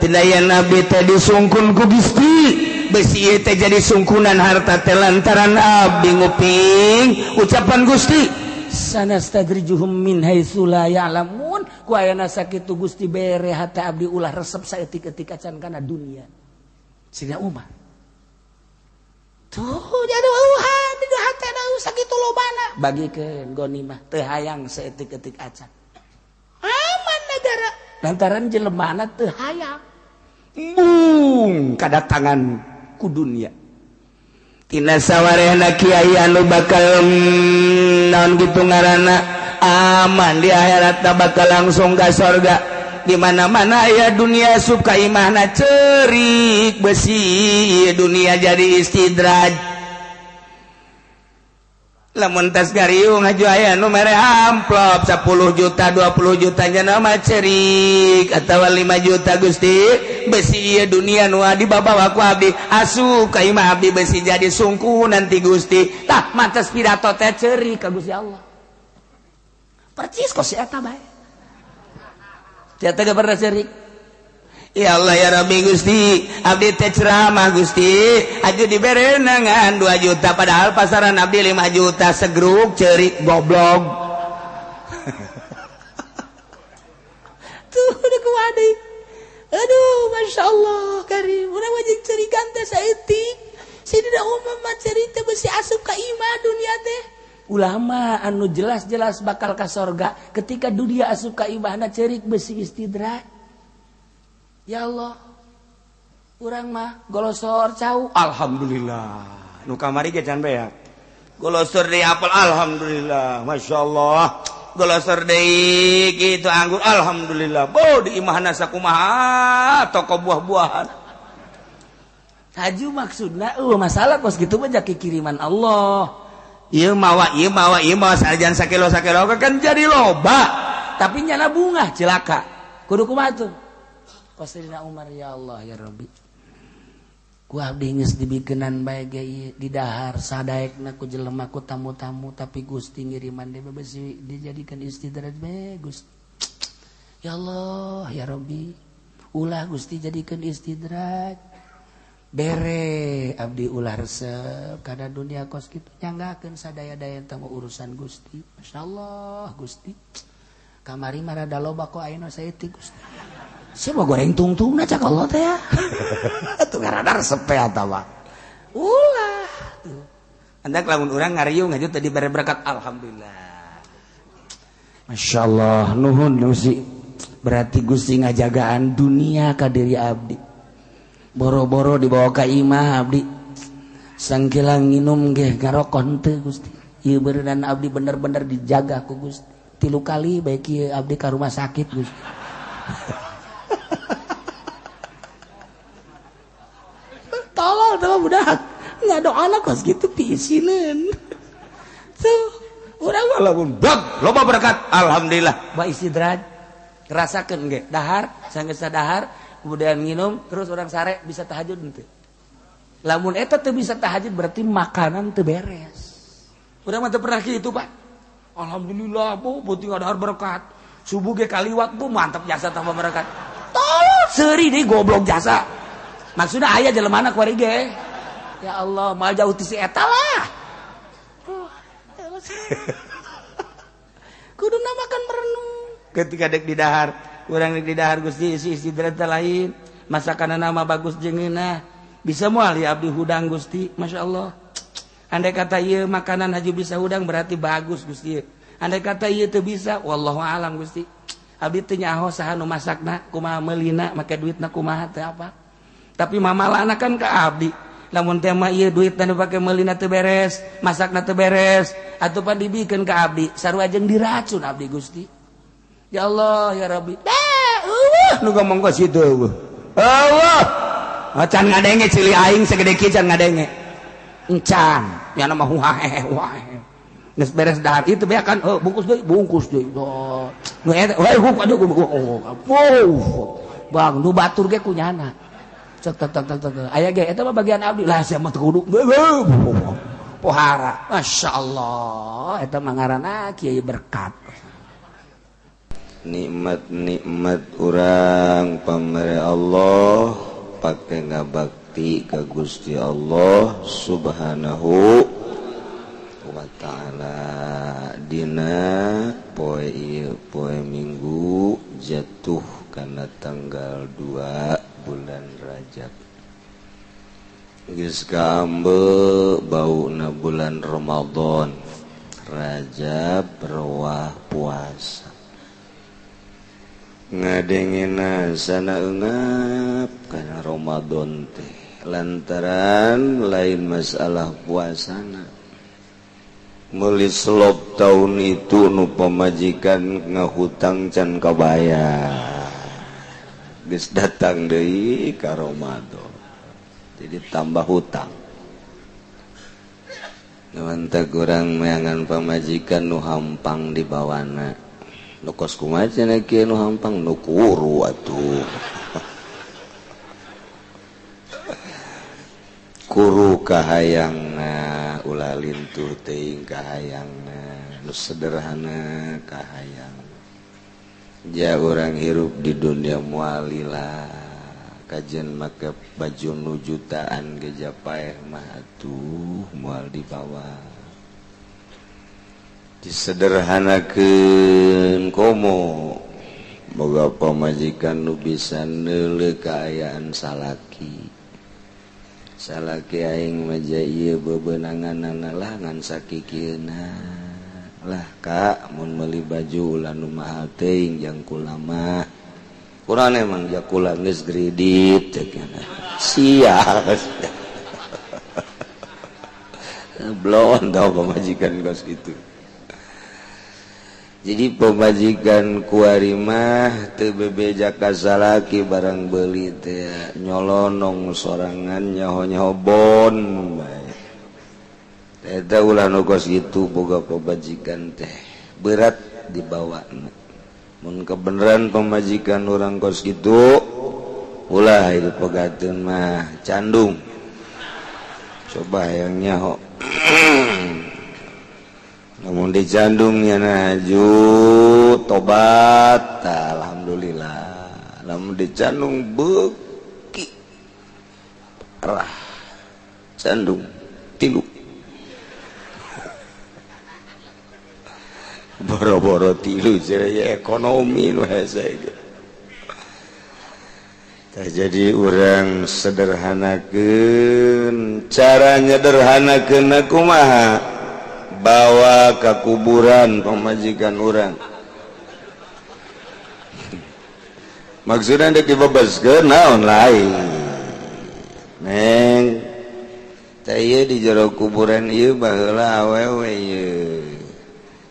tina yen abdi teh disungkun ku Gusti, besi ieu teh jadi sungkunan harta teh lantaran abdi nguping ucapan Gusti sanastadrijuhum min haitsu la ya'lamun. Ku ayana sakitu Gusti bere hate abdi ulah resep saeutik-eutik acan kana dunia. Sidina Umar tuh jadi uhan di hatena sakitu lobana bagikeun ghanimah teu hayang saeutik-eutik acan, aman negara lantaran jelemana teu hayang embung kadatangan ku dunia. Tina sawarehna kiai anu bakal naon kitu ngaranna aman di akhirat bakal langsung ka sorga. Di mana-mana aya dunia asup ka imahna cerik besi dunia jadi istidraj. Lamun tas gariung haju aya nu mere amplop 10 juta 20 juta nya mah cerik atawa 5 juta Gusti besi ieu dunia nu dibabawa ku abdi asup ka imah abdi besi jadi sungku nanti Gusti. Tah mantes pidato teh cerik ka Gusti Allah. Percis kok si eta bae. Dia teh pernah cerik. Ya Allah ya Rabbi Gusti, abdi teh ceramah Gusti, aju dibere ngan 2 juta padahal pasaran abdi 5 juta segruk cerik goblok. Tuh udah kuadi. Aduh, Masya Allah karim. Urang wajib cerikan teh saeutik. Sidina Umar mah cerita besi asup ka imah dunia teh. Ulama anu jelas-jelas bakal ka sorga ketika dunia asup ka imahna cerik besi istidraj. Ya Allah, urang mah golosor cau. Alhamdulillah. Nu kamari ge can beak. Golosor deui apel alhamdulillah. Masyaallah. Golosor deui kitu anggur alhamdulillah. Bo di imahna sakumaha toko buah-buahan. Haju maksudna masalah kos kitu mah jaki kiriman Allah. Ieu mawa ieu mawa ieu mawa sajan sakilo-sakilo kan jadi loba. Tapi nyana bunga cilaka. Kudu kumaha tuh? Sidina Umar ya Allah ya Rabbi, ku abdi geus dibikenan bae ge ieu didahar sadaekna ku jelema ku tamu-tamu tapi Gusti ngiriman deui besi dijadikeun istidraj bae Gusti. Ya Allah ya Rabbi, ulah Gusti jadikeun istidraj, bere abdi ulah resep kana dunia kos kitu nyanggakeun sadaya-daya teh urusan Gusti. Masyaallah Gusti, kamari mah rada loba kok ayeuna saeutik Gusti. Siapa goreng tungtungna cak Allah teh ya. Tuh ngaradar resep teh atawa. Ulah tuh. Andak lamun urang ngariung aja tadi bare berkat alhamdulillah. Masyaallah nuhun Gusti. Berarti Gusti ngajagaan dunia ka diri abdi. Boro-boro dibawa ka imah abdi. Sangkilang nginum ge ngarokok henteu Gusti. Ieu beureunan abdi bener-bener dijaga ku Gusti. 3 kali bae kieu abdi ka rumah sakit Gusti. Tolol tuh budak ngadoana kos gitu piisineun tuh urang walaupun bag loba berkat alhamdulillah. Ba istidraj rasakeun ge dahar sanggeus dahar kemudian minum terus orang sare bisa tahajud henteu. Lamun eta teu bisa tahajud berarti makanan teu beres. Urang mah teu pernah kitu, Pak. Alhamdulillah, Bu, penting ada berkat. Subuh ge kaliwat, Bu, mantap jasa tambah berkat. Tolol seuri deui goblok jasa. Maksudnya aya jelema kuari ge. Ya Allah, mal jauh ti si eta lah. Kudu makan merenung. Ketika dek di dahar, urang dek di dahar Gusti isi istri lain, masakan nama bagus jeung ngeunah. Bisa moal ya abdi hudang Gusti, Masya Allah. Andai kata ieu makanan haji bisa hudang berarti bagus Gusti. Andai kata ieu teu bisa, wallahu alam Gusti. Abdi teu nyaho saha nu masakna, kumaha meulina, make duitna kumaha teu apa. Tapi mamalana kan ka abdi. Lamun teh mah ieu duitna dipake meulina teu beres, masakna teu beres, atuh pan dibikeun ka abdi, sarua jeung diracun abdi Gusti. Ya Allah ya Rabbi. Dah, eueuh nu ngomong ka situ eueuh. Eueuh. Can ngadenge cili aing segede kieu can ngadenge. Encan, ya nama huhaeh huhaeh. Geus beres dahar itu beak kan, oh, bungkus deui, bungkus deui. Oh. Nu eta, we aduh oh. Bang, nu batur ge kunyana. Cek tek tek tek tek. Aya ge eta mah bagian abdi. Lah sia mah teu kudu. Pohara. Masyaallah, eta mah ngaranna kiai berkat. Nikmat-nikmat urang pamere Allah pake ngabakti ka Gusti Allah Subhanahu wa ta'ala. Dina poe ieu poe Minggu jatuh kana tanggal 2 bulan Rajab. Geus kaambe bauna bulan Ramadan, Rajab rewah puasa. Ngadengena sana eungap kana Ramadan teh lantaran lain masalah puasana. Meuli selop tahun itu nu pamajikan ngahutang can kabayar. Geus datang deui ka Ramadan. Jadi tambah hutang. Mantap urang meangan pamajikan nu hampang dibawana. Nu kos kumaha cenah kieu nu hampang nu kuru atuh. Kuru kahayangna ulah lintuh teuing kahayangna nu sederhana kahayang. Ja urang hirup di dunia moal lila. Kajen make baju nu jutaan ge japaeh mah atuh moal dibawa. Disederhanakeun komo boga pamajikan nu bisa neuleuh kaayaan salaki. Salaki aing mah ieu bebenanganana lah ngan sakikieuna. Lah Kak mun meuli baju ulah nu mahal teuing jang kula mah. Kurang emang jakula geus kredit cek sia. Blon tau pamajikan kos kitu. Jadi pemajikan kuari mah teu bebeja ka salaki barang beuli teh nyolonong sorangan nyaho-nyaho bon bae. Eta ulah nu kos kitu boga pemajikan teh berat dibawana. Mun kebenaran pemajikan orang kos kitu ulah hidup pegateun mah candung. Coba hayang nyaho. Namun dicandungnya naju tobat, alhamdulillah. Namun dicandung beki parah, candung tilu, boro-boro tilu jadi ekonomi nu hese. Jadi urang sederhanakeun, cara nyederhanakeun kumaha? Bawa ke kuburan pemajikan orang. Maksudnya dek dibebaskeun naon lain. Neng teh ieu di jero kuburan ieu baheula awewe ieu.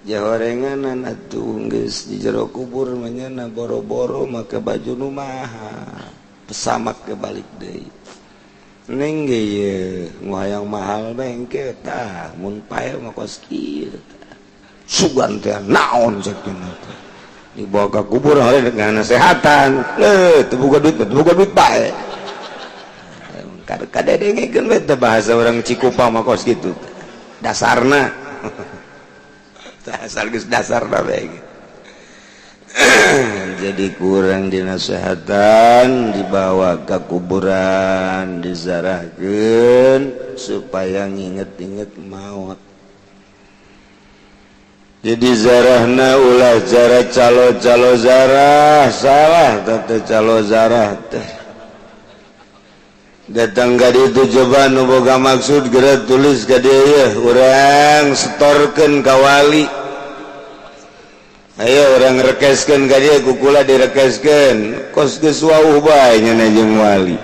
Jahorenganan atuh geus di jero kubur mah nya boro-boro make baju nu mahal. Pesamak ke balik deui. Neng ge ieu hayang mahal bengke tah mun pae mah kos kieu tah. Sugan teh naon cek teh. Dibawa ke kubur oleh dengan nasehatan. Leuh teu boga duit, teu boga duit bae. Kadedengekeun we teh bahasa orang Cikupa mah kos kitu. Dasarna Asal geus dasar bae. Jadi kurang dinasehatan, dibawa ke kuburan, dizarahkan supaya nginget-inget maut. Jadi zarahna ulah cara calo-calo zarah, salah tete calo zarah teh. Datang ka ditu, coba nu boga maksud geura tulis ka dieu ye, urang setorkeun ka wali. Ayo urang rekeskeun ka dieu, ku kula direkeskeun. Kos geus wauh bae nya jeung wali.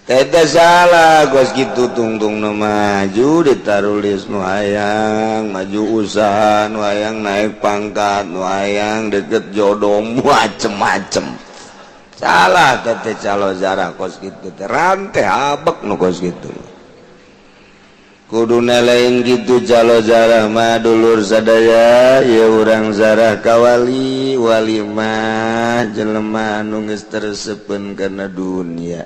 Eta salah kos kitu. Tungtung nu maju ditarulis, nu hayang maju usaha, nu hayang naik pangkat, nu hayang deket jodoh, macem-macem. Salah teh calo zarah kos kitu teh, rante abek nu kos kitu. Kudu lain gitu calo zarah mah, dulur sadaya ya. Urang zarah ka wali, wali mah jelema anu geus tersepen kana dunia,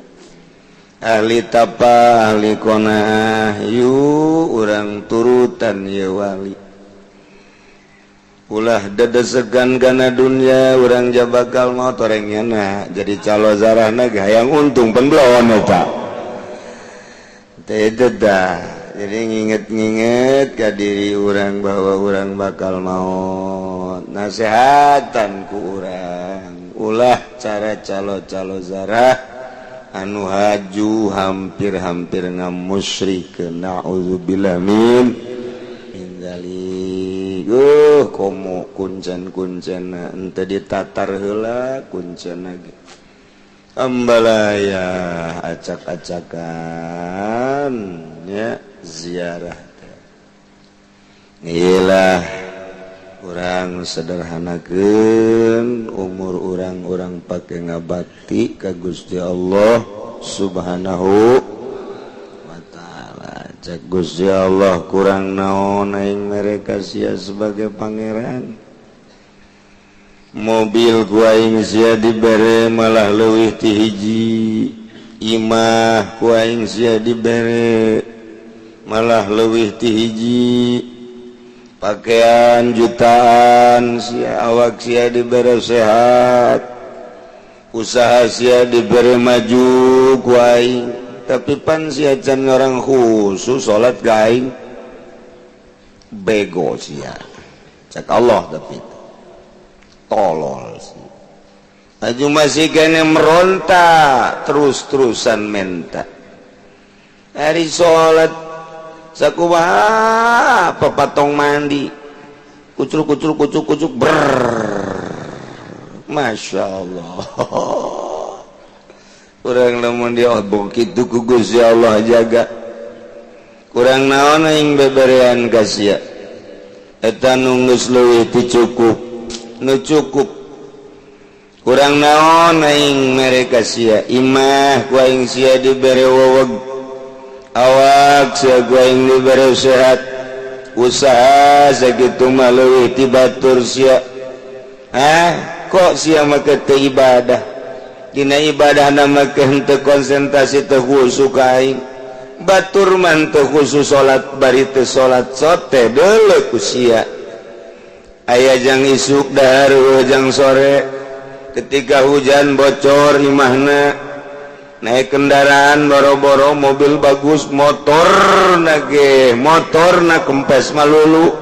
ahli tapa, ahli qanaah. Yuk urang turutan ya wali, ulah dedesegan kana dunia. Urang ja bakal maot orangnya. Jadi calo zarahna hayang untung penbelon eta teh dah. Jadi nginget-nginget ke diri urang bahwa urang bakal maot, nasehatan ku urang, ulah cara calo-calo zarah anu haju hampir-hampir ngamusyrikeun, naudzubillah min dzalik. Komo kuncen-kuncen ente ditatar heula kuncen ge, ambalaya acak-acakan ya ziarah. Iyalah, urang sederhanakeun umur urang-urang pake ngabakti ka Gusti Allah Subhanahu wa ta'ala. Cek Gusti Allah, kurang naon aing mere ka sia sebagai pangeran? Mobil ku aing sia dibere malah leuwih ti hiji, imah ku aing sia dibere malah leuwih ti hiji, pakaian jutaan sia, awak sia dibere sehat, usaha sia dibere maju ku aing, tapi pan sia can orang khusus salat ka aing. Bego sia, cek Allah. Tapi tolol sih, aju masih kene meronta terus-terusan menta hari salat sakumaha papatong mandi, kucur kucur kucuk kucuk ber. Masya Allah, kurang lamun dia begitu ku Gusti Allah jaga. Kurang naon aing beberean ka sia? Eta nu geus leuwih ti cukup, nu cukup. Kurang naon aing mere ka sia? Imah ku aing sia dibere weweg, awak sia ku aing dibere sehat, usaha sakitu mah leuwih ti batur sia. Ah, kok sia make teu ibadah? Dina ibadah nama ke henteu konsentrasi, teu khusyuk ka aing. Batur mah teu khusyuk salat, bari teu salat sote deuleu ku sia. Aya jang isuk dahar, jang sore, ketika hujan bocor imahna. Naik kendaraan boro-boro mobil bagus, motor nage motor na kempes malulu.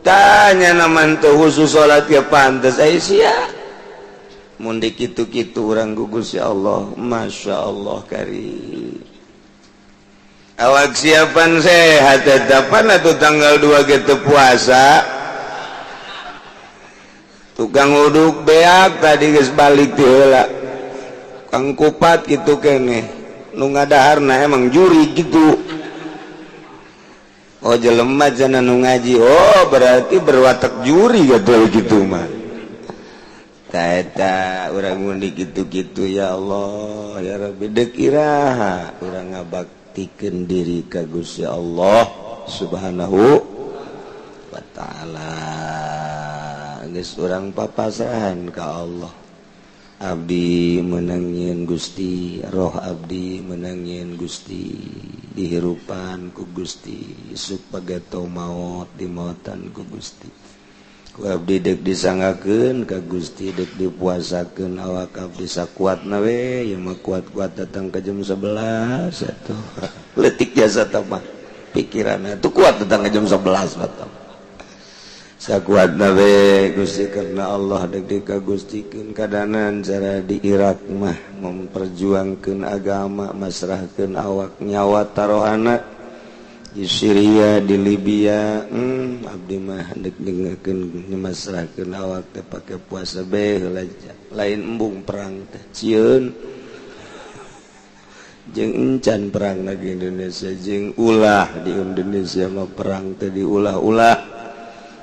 Tanya nama teu khusyuk salat ya pantes aya sia mun dikitu-kitu urang gugus. Ya Allah, Masya Allah, kari awak siapan sehat tetapan atau tanggal 2 gitu puasa, tukang uduk beak tadi geus balik ti heula, kang kupat gitu kene nu ngadaharna emang juri gitu. Oh, jelema cenah nu ngaji. Oh, berarti berwatak juri gitu gitu mah. Eta urang ngundi gitu-gitu. Ya Allah, ya Rabbi, dek iraha urang ngabaktikeun diri ka Gusti Allah Subhanahu wa ta'ala? Geus urang papasahan ka Allah. Abdi menangin Gusti, roh abdi menangin Gusti, dihirupan ku Gusti, isuk pageto maot dimautan ku Gusti. Ku abdi dek disanggakeun ka Gusti, dek dipuasakeun awak abdi sakuatna we, ieu mah kuat-kuat datang ke jam 11 atuh. Leutik jasa tah mah pikiranna tuh kuat datang ke jam 11 atuh. Sakuat nabe Gusti karena Allah deg ka Gustikeun kadanan cara di Irak mah memperjuangkeun agama masrahkeun awak nyawa tarohana di Syria di Libya abdi mah deg dengekeun masrahkeun awak teh pake puasa be lain embung perang teh sieun jeung encan perang lagi Indonesia jeung ulah di Indonesia mah perang teh diulah-ulah.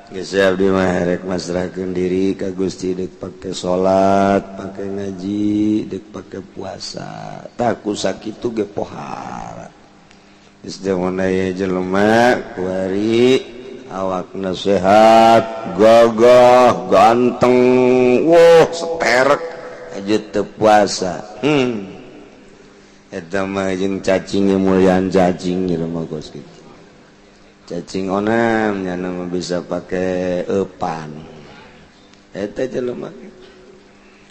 Geus abdi mah rek masrahkeun diri ka Gusti dek pake salat, pake ngaji, dek pake puasa. Tah ku sakitu ge pohara. Geus mun aya jelema kuari awakna sehat, gagah, ganteng, wah seterek aja teu puasa. Eta mah jeung cacing muliaan cacing jelema kos kitu. Cacing onam nyana mah bisa pake eupan eta jelema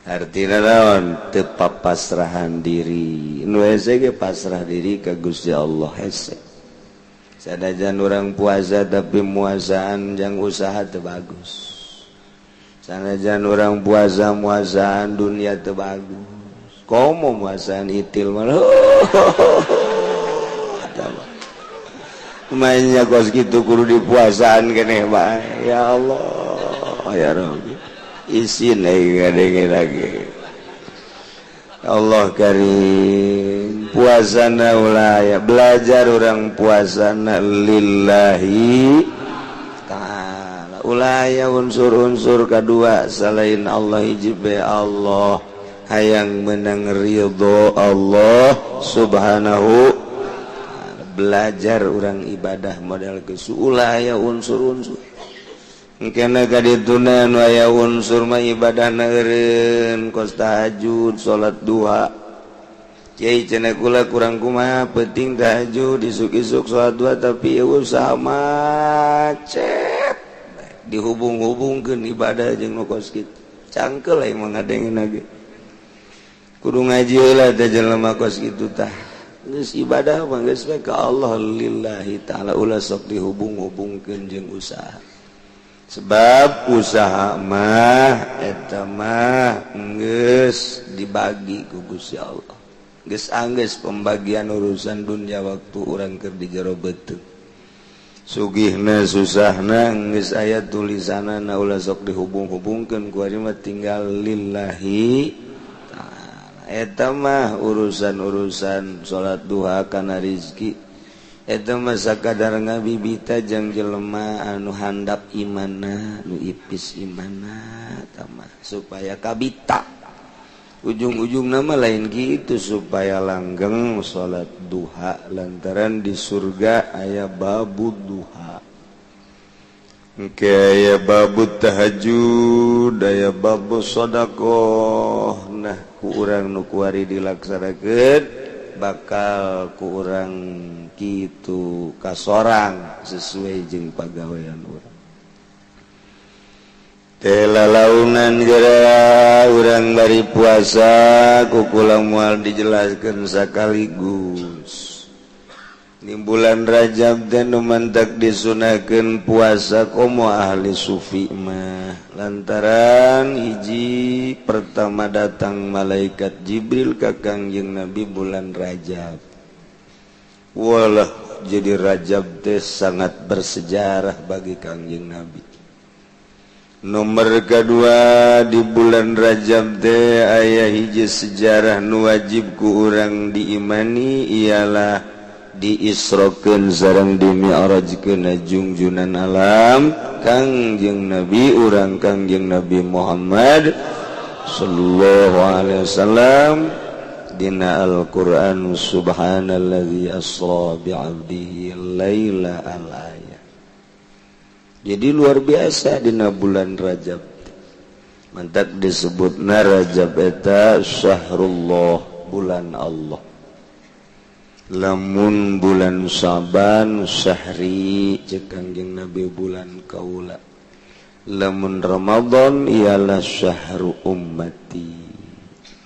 artina naon teu papasrahan diri nu hese ge pasrah diri ka Gusti Allah hese sanajan urang puasa tapi muasaan jang usaha teu bagus sanajan urang puasa muasaan dunia teu bagus komo muasaan itil mah mainnya kos gitu kudu dipuasaan keneh mah ya Allah ya Rabbi isin euy ngadenge lagi Allah karim puasana ulah ya belajar urang puasana lillahi ta'ala ulah ya unsur-unsur kadua selain Allah hiji be Allah hayang menang ridho Allah subhanahu. Belajar orang ibadah model kesulah ya unsur-unsur kena kadituna nu aya unsur mah ibadah eureun kos tahajud salat duha kiai cenah kula kurang kumaha penting tahajud isuk-isuk salat duha tapi usaha macet dihubung-hubungkeun ibadah jeung nu kos kitu cangkel aya mah ngadengin lagi kudu ngaji heula teh jelema kos kitu tah. Geus ibadah mah geus we ka Allah lillahi ta'ala ulah sok dihubung-hubungkeun jeung usaha sebab usaha mah eta mah geus dibagi ku Gusti Allah geus anggeus pembagian urusan dunia waktu urang keur di jero beuteung sugihna susahna geus aya tulisanna ulah sok dihubung-hubungkeun ku ari mah tinggal lillahi. Eta mah urusan-urusan salat duha kana rizki eta mah sakadar ngabibita jeung jelema anu handap imanna nu ipis imanna eta mah supaya kabita ujung-ujung nama lain gitu supaya langgeng salat duha lantaran di surga aya babu duha engke aya babu tahajud aya babu sedekah. Nah ku urang nu kuari dilaksanakeun bakal ku urang kitu kasorang sesuai jeung pagawean urang teh lalaunan geura urang bari puasa ku kula moal dijelaskeun sakaligus. Di bulan Rajab teh nu mantak disunahkeun puasa komo ahli sufi mah lantaran hiji pertama datang malaikat Jibril ka Kangjeng Nabi bulan Rajab. Walah jadi Rajab teh sangat bersejarah bagi Kangjeng Nabi. Nomor kedua di bulan Rajab teh aya hiji sejarah nu wajib ku urang diimani ialah diisrokeun sareng dimi'rajkeun jungjunan alam Kangjeng Nabi urang Kangjeng Nabi Muhammad sallallahu alaihi wasallam dina Al-Qur'an subhanalladzi asra bi'abdihi laila al-ayah. Jadi luar biasa dina bulan Rajab. Mantak disebut Rajab eta syahrullah, bulan Allah. Lamun bulan Syaban, syahri, cek Kangjeng Nabi, bulan kaula. Lamun Ramadan ialah syahru ummati.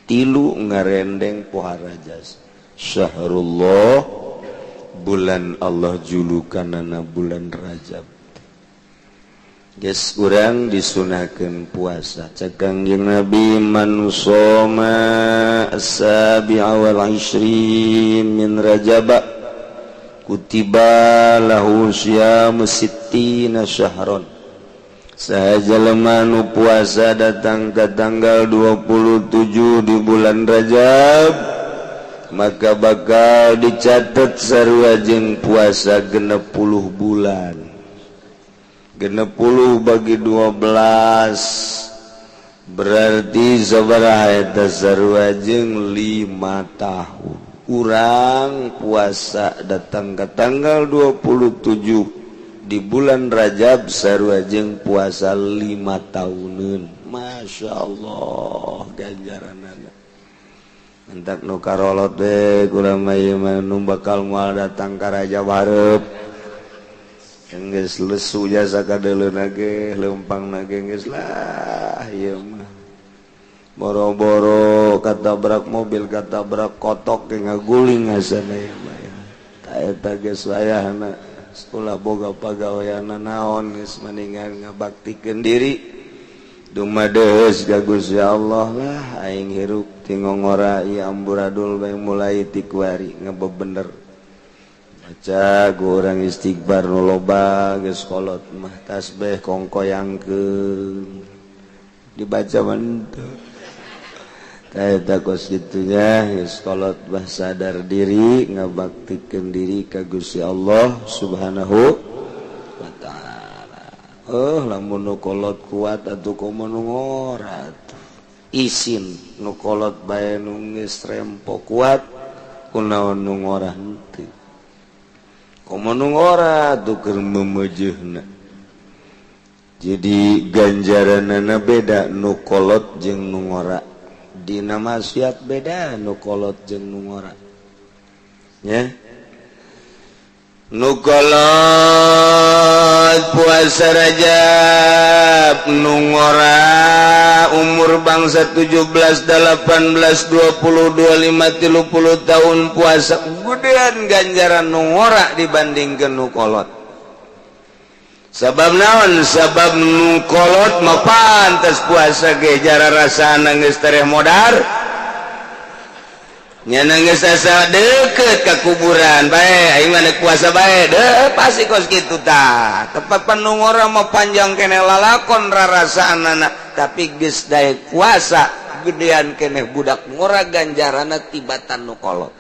Tilu ngarendeng pohara jas syahrullah, bulan Allah, julukanana bulan Rajab. Geus urang disunahkeun puasa. Cek Kangjeng Nabi, man shoma as-sabi'a wal ishrin min rajaba kutiba lahu siyamu sittina syahron. Saha jelema nu puasa datang ke tanggal 27 di bulan Rajab, maka bakal dicatat sarua jeung puasa 60 bulan. 60 bagi 12 berarti sabaraha eta? Sarua jeung 5 tahun. Urang puasa datang ke tanggal 27 di bulan Rajab sarua jeung puasa 5 tahunan. Masya Allah ganjaran. Entak nu karolot deh kurang mah, nu bakal moal datang ka Rajab hareup. Geus lesu jasa kadeuleuna ge, leumpang ge geus lah ieu mah. Boro-boro katabrak mobil, katabrak kotok ge ngaguling asana ieu mah ya. Ta eta geus wayahna sekolah, boga pagaweana naon, geus mendingan ngabaktikeun diri dumadeus ka Gusti Allah lah. Aing hirup ti ngongora ieu amburadul bae, mulai ti kuari ngebebener, baca urang istighfar nu loba. Geus kolot mah tasbih kongkoyangkeun, dibaca mah eta kos gitunya. Geus kolot bah sadar diri, ngabaktikeun diri ka Gusti Allah Subhanahu wa Ta'ala. Oh, lamun nu kolot kuat atuh, komo nu ngora. Isin nu kolot bae nu geus rempo kuat, kunaon nu ngora henteu? Komo nu ngora tuh keur memejeuhna. Jadi ganjaranana beda nu kolot jeung nu ngora. Dina maksiat beda nu kolot jeung nu ngora ya. Nu kolot puasa Rajab, nu ngora umur bangsa 17, 18, 20, 25, 30 tahun puasa, gedean ganjaran nu ngora dibandingkeun nu kolot. Sabab naon? Sabab nu kolot mah pantas puasa ge jara rasana geus tereh modar nyana, geus asa deket ka kuburan bae, aing mah puasa bae deh, pasti kos kitu tah. Tepat nu ngora mah panjang keneh lalakon rarasaanana, tapi geus daek puasa, gedean keneh budak ngora ganjaranna tibatan nu kolot.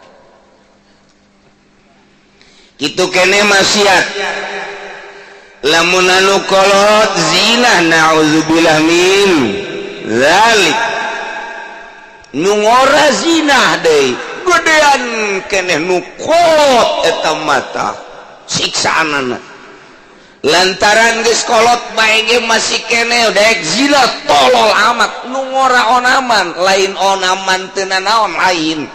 Kitu keneh maksiat. Lamun anu kolot zina, naudzubillah min zalik, nu ngora zina deui, gedean keneh nu kolot eta mata siksaanana, lantaran geus kolot bae ge masih keneh daek zina, tolol amat. Nu ngora onaman, lain onaman teu nanaon, lain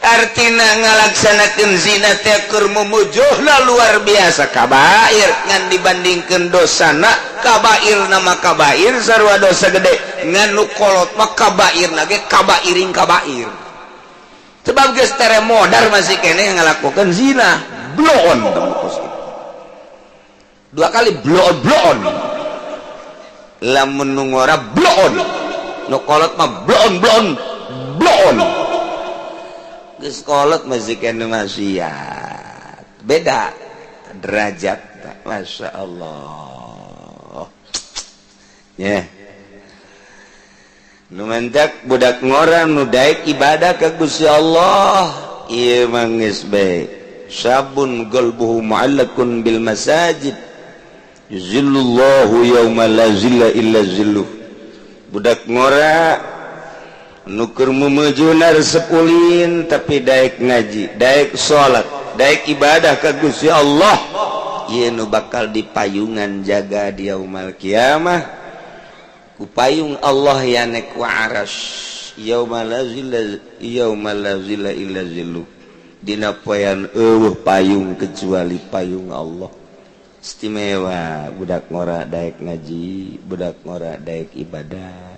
artina ngalaksanakeun zina teh keur memujuhna luar biasa kabair. Ngan dibandingkeun dosana, kabair nama kabair sarua dosa gede, ngan nu kolot mah kabair ge kabairing kabair, sebab geus tere modar masih keneh ngalakukeun zina. Bloon dua kali, bloon bloon. Lamun nu ngora bloon, nu kolot mah bloon bloon bloon. Geus kolot masih keneh maksiat, beda derajat. Masya Allah ya. Yeah. Nu mantak budak ngora nu daek ibadah ka Gusti Allah ieu mah geus bae sabun qalbuhu mu'allaqun bil masajid yuzillullahu yauma la zilla illa zilluh. Budak ngora nu keur memejuna resep ulin, tapi daek ngaji, daek salat, daek ibadah ka Gusti Allah, ieu nu bakal dipayungan jaga di yaumal kiamah. Ku payung Allah ya ku arasy, yauma la zilla, yauma la zilla illa zillu, dina poean euweuh payung kecuali payung Allah. Istimewa budak ngora daek ngaji, budak ngora daek ibadah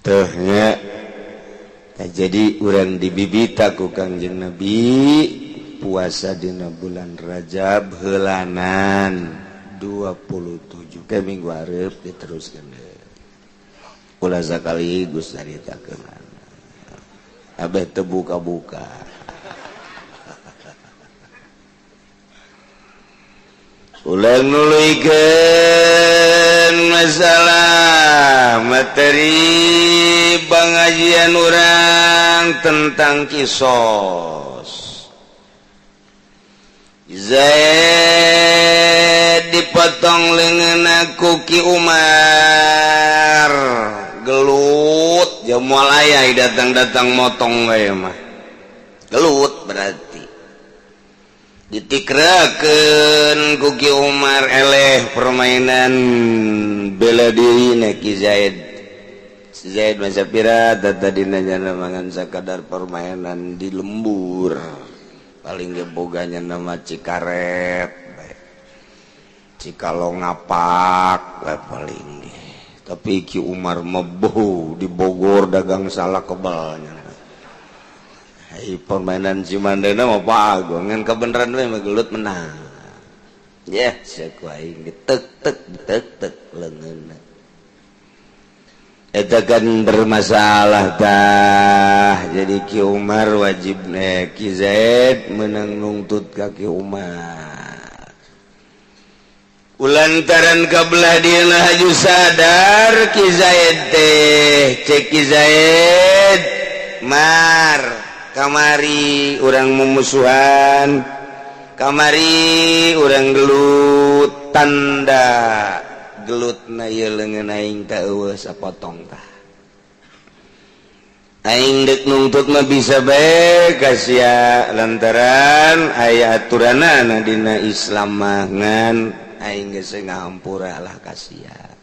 tuh nya. Nah, jadi urang dibibita ku Kangjeng Nabi puasa dina bulan Rajab heulanan 27 ke minggu hareup diteruskeun ulah sakaligus caritakeun abeh teu buka-buka. Ulang nuluykeun masalah materi pengajian urang tentang kisos. Zaid dipotong leungeunna ku Ki Umar, gelut jeung moal aya datang-datang motong we mah gelut, berarti ditikrakeun ku Ki Umar. Eleh permainan bela diri na Ki Zaid. Si Zaid masa pira tadi nanya mangan sakadar permainan di lembur, paling geboganya nama Cikaret, Cikalong, ngapak paling. Tapi Ki Umar meboh di Bogor dagang salah kebalnya. Hai, permainan Cimandena mah pago ngan kebenaran we mah gelut menang ya. Yeah, ku aing tek tek tek tek leungeunna eta kan bermasalah tah. Jadi Ki Umar wajib ne, Ki Zaid menang nungtut ka Ki Umar. Ulantaran kabelah dia laju sadar Ki Zaid teh, cek Ki Zaid, "Mar, kamari urang memusuhan, kamari urang gelut, tanda gelut na ieu leungeun aing teh euweuh sapotong tah. Aing dek nuntut mah bisa bae ka sia lantaran aya aturanana dina Islam mah, ngan aing geus ngahampura lah ka sia."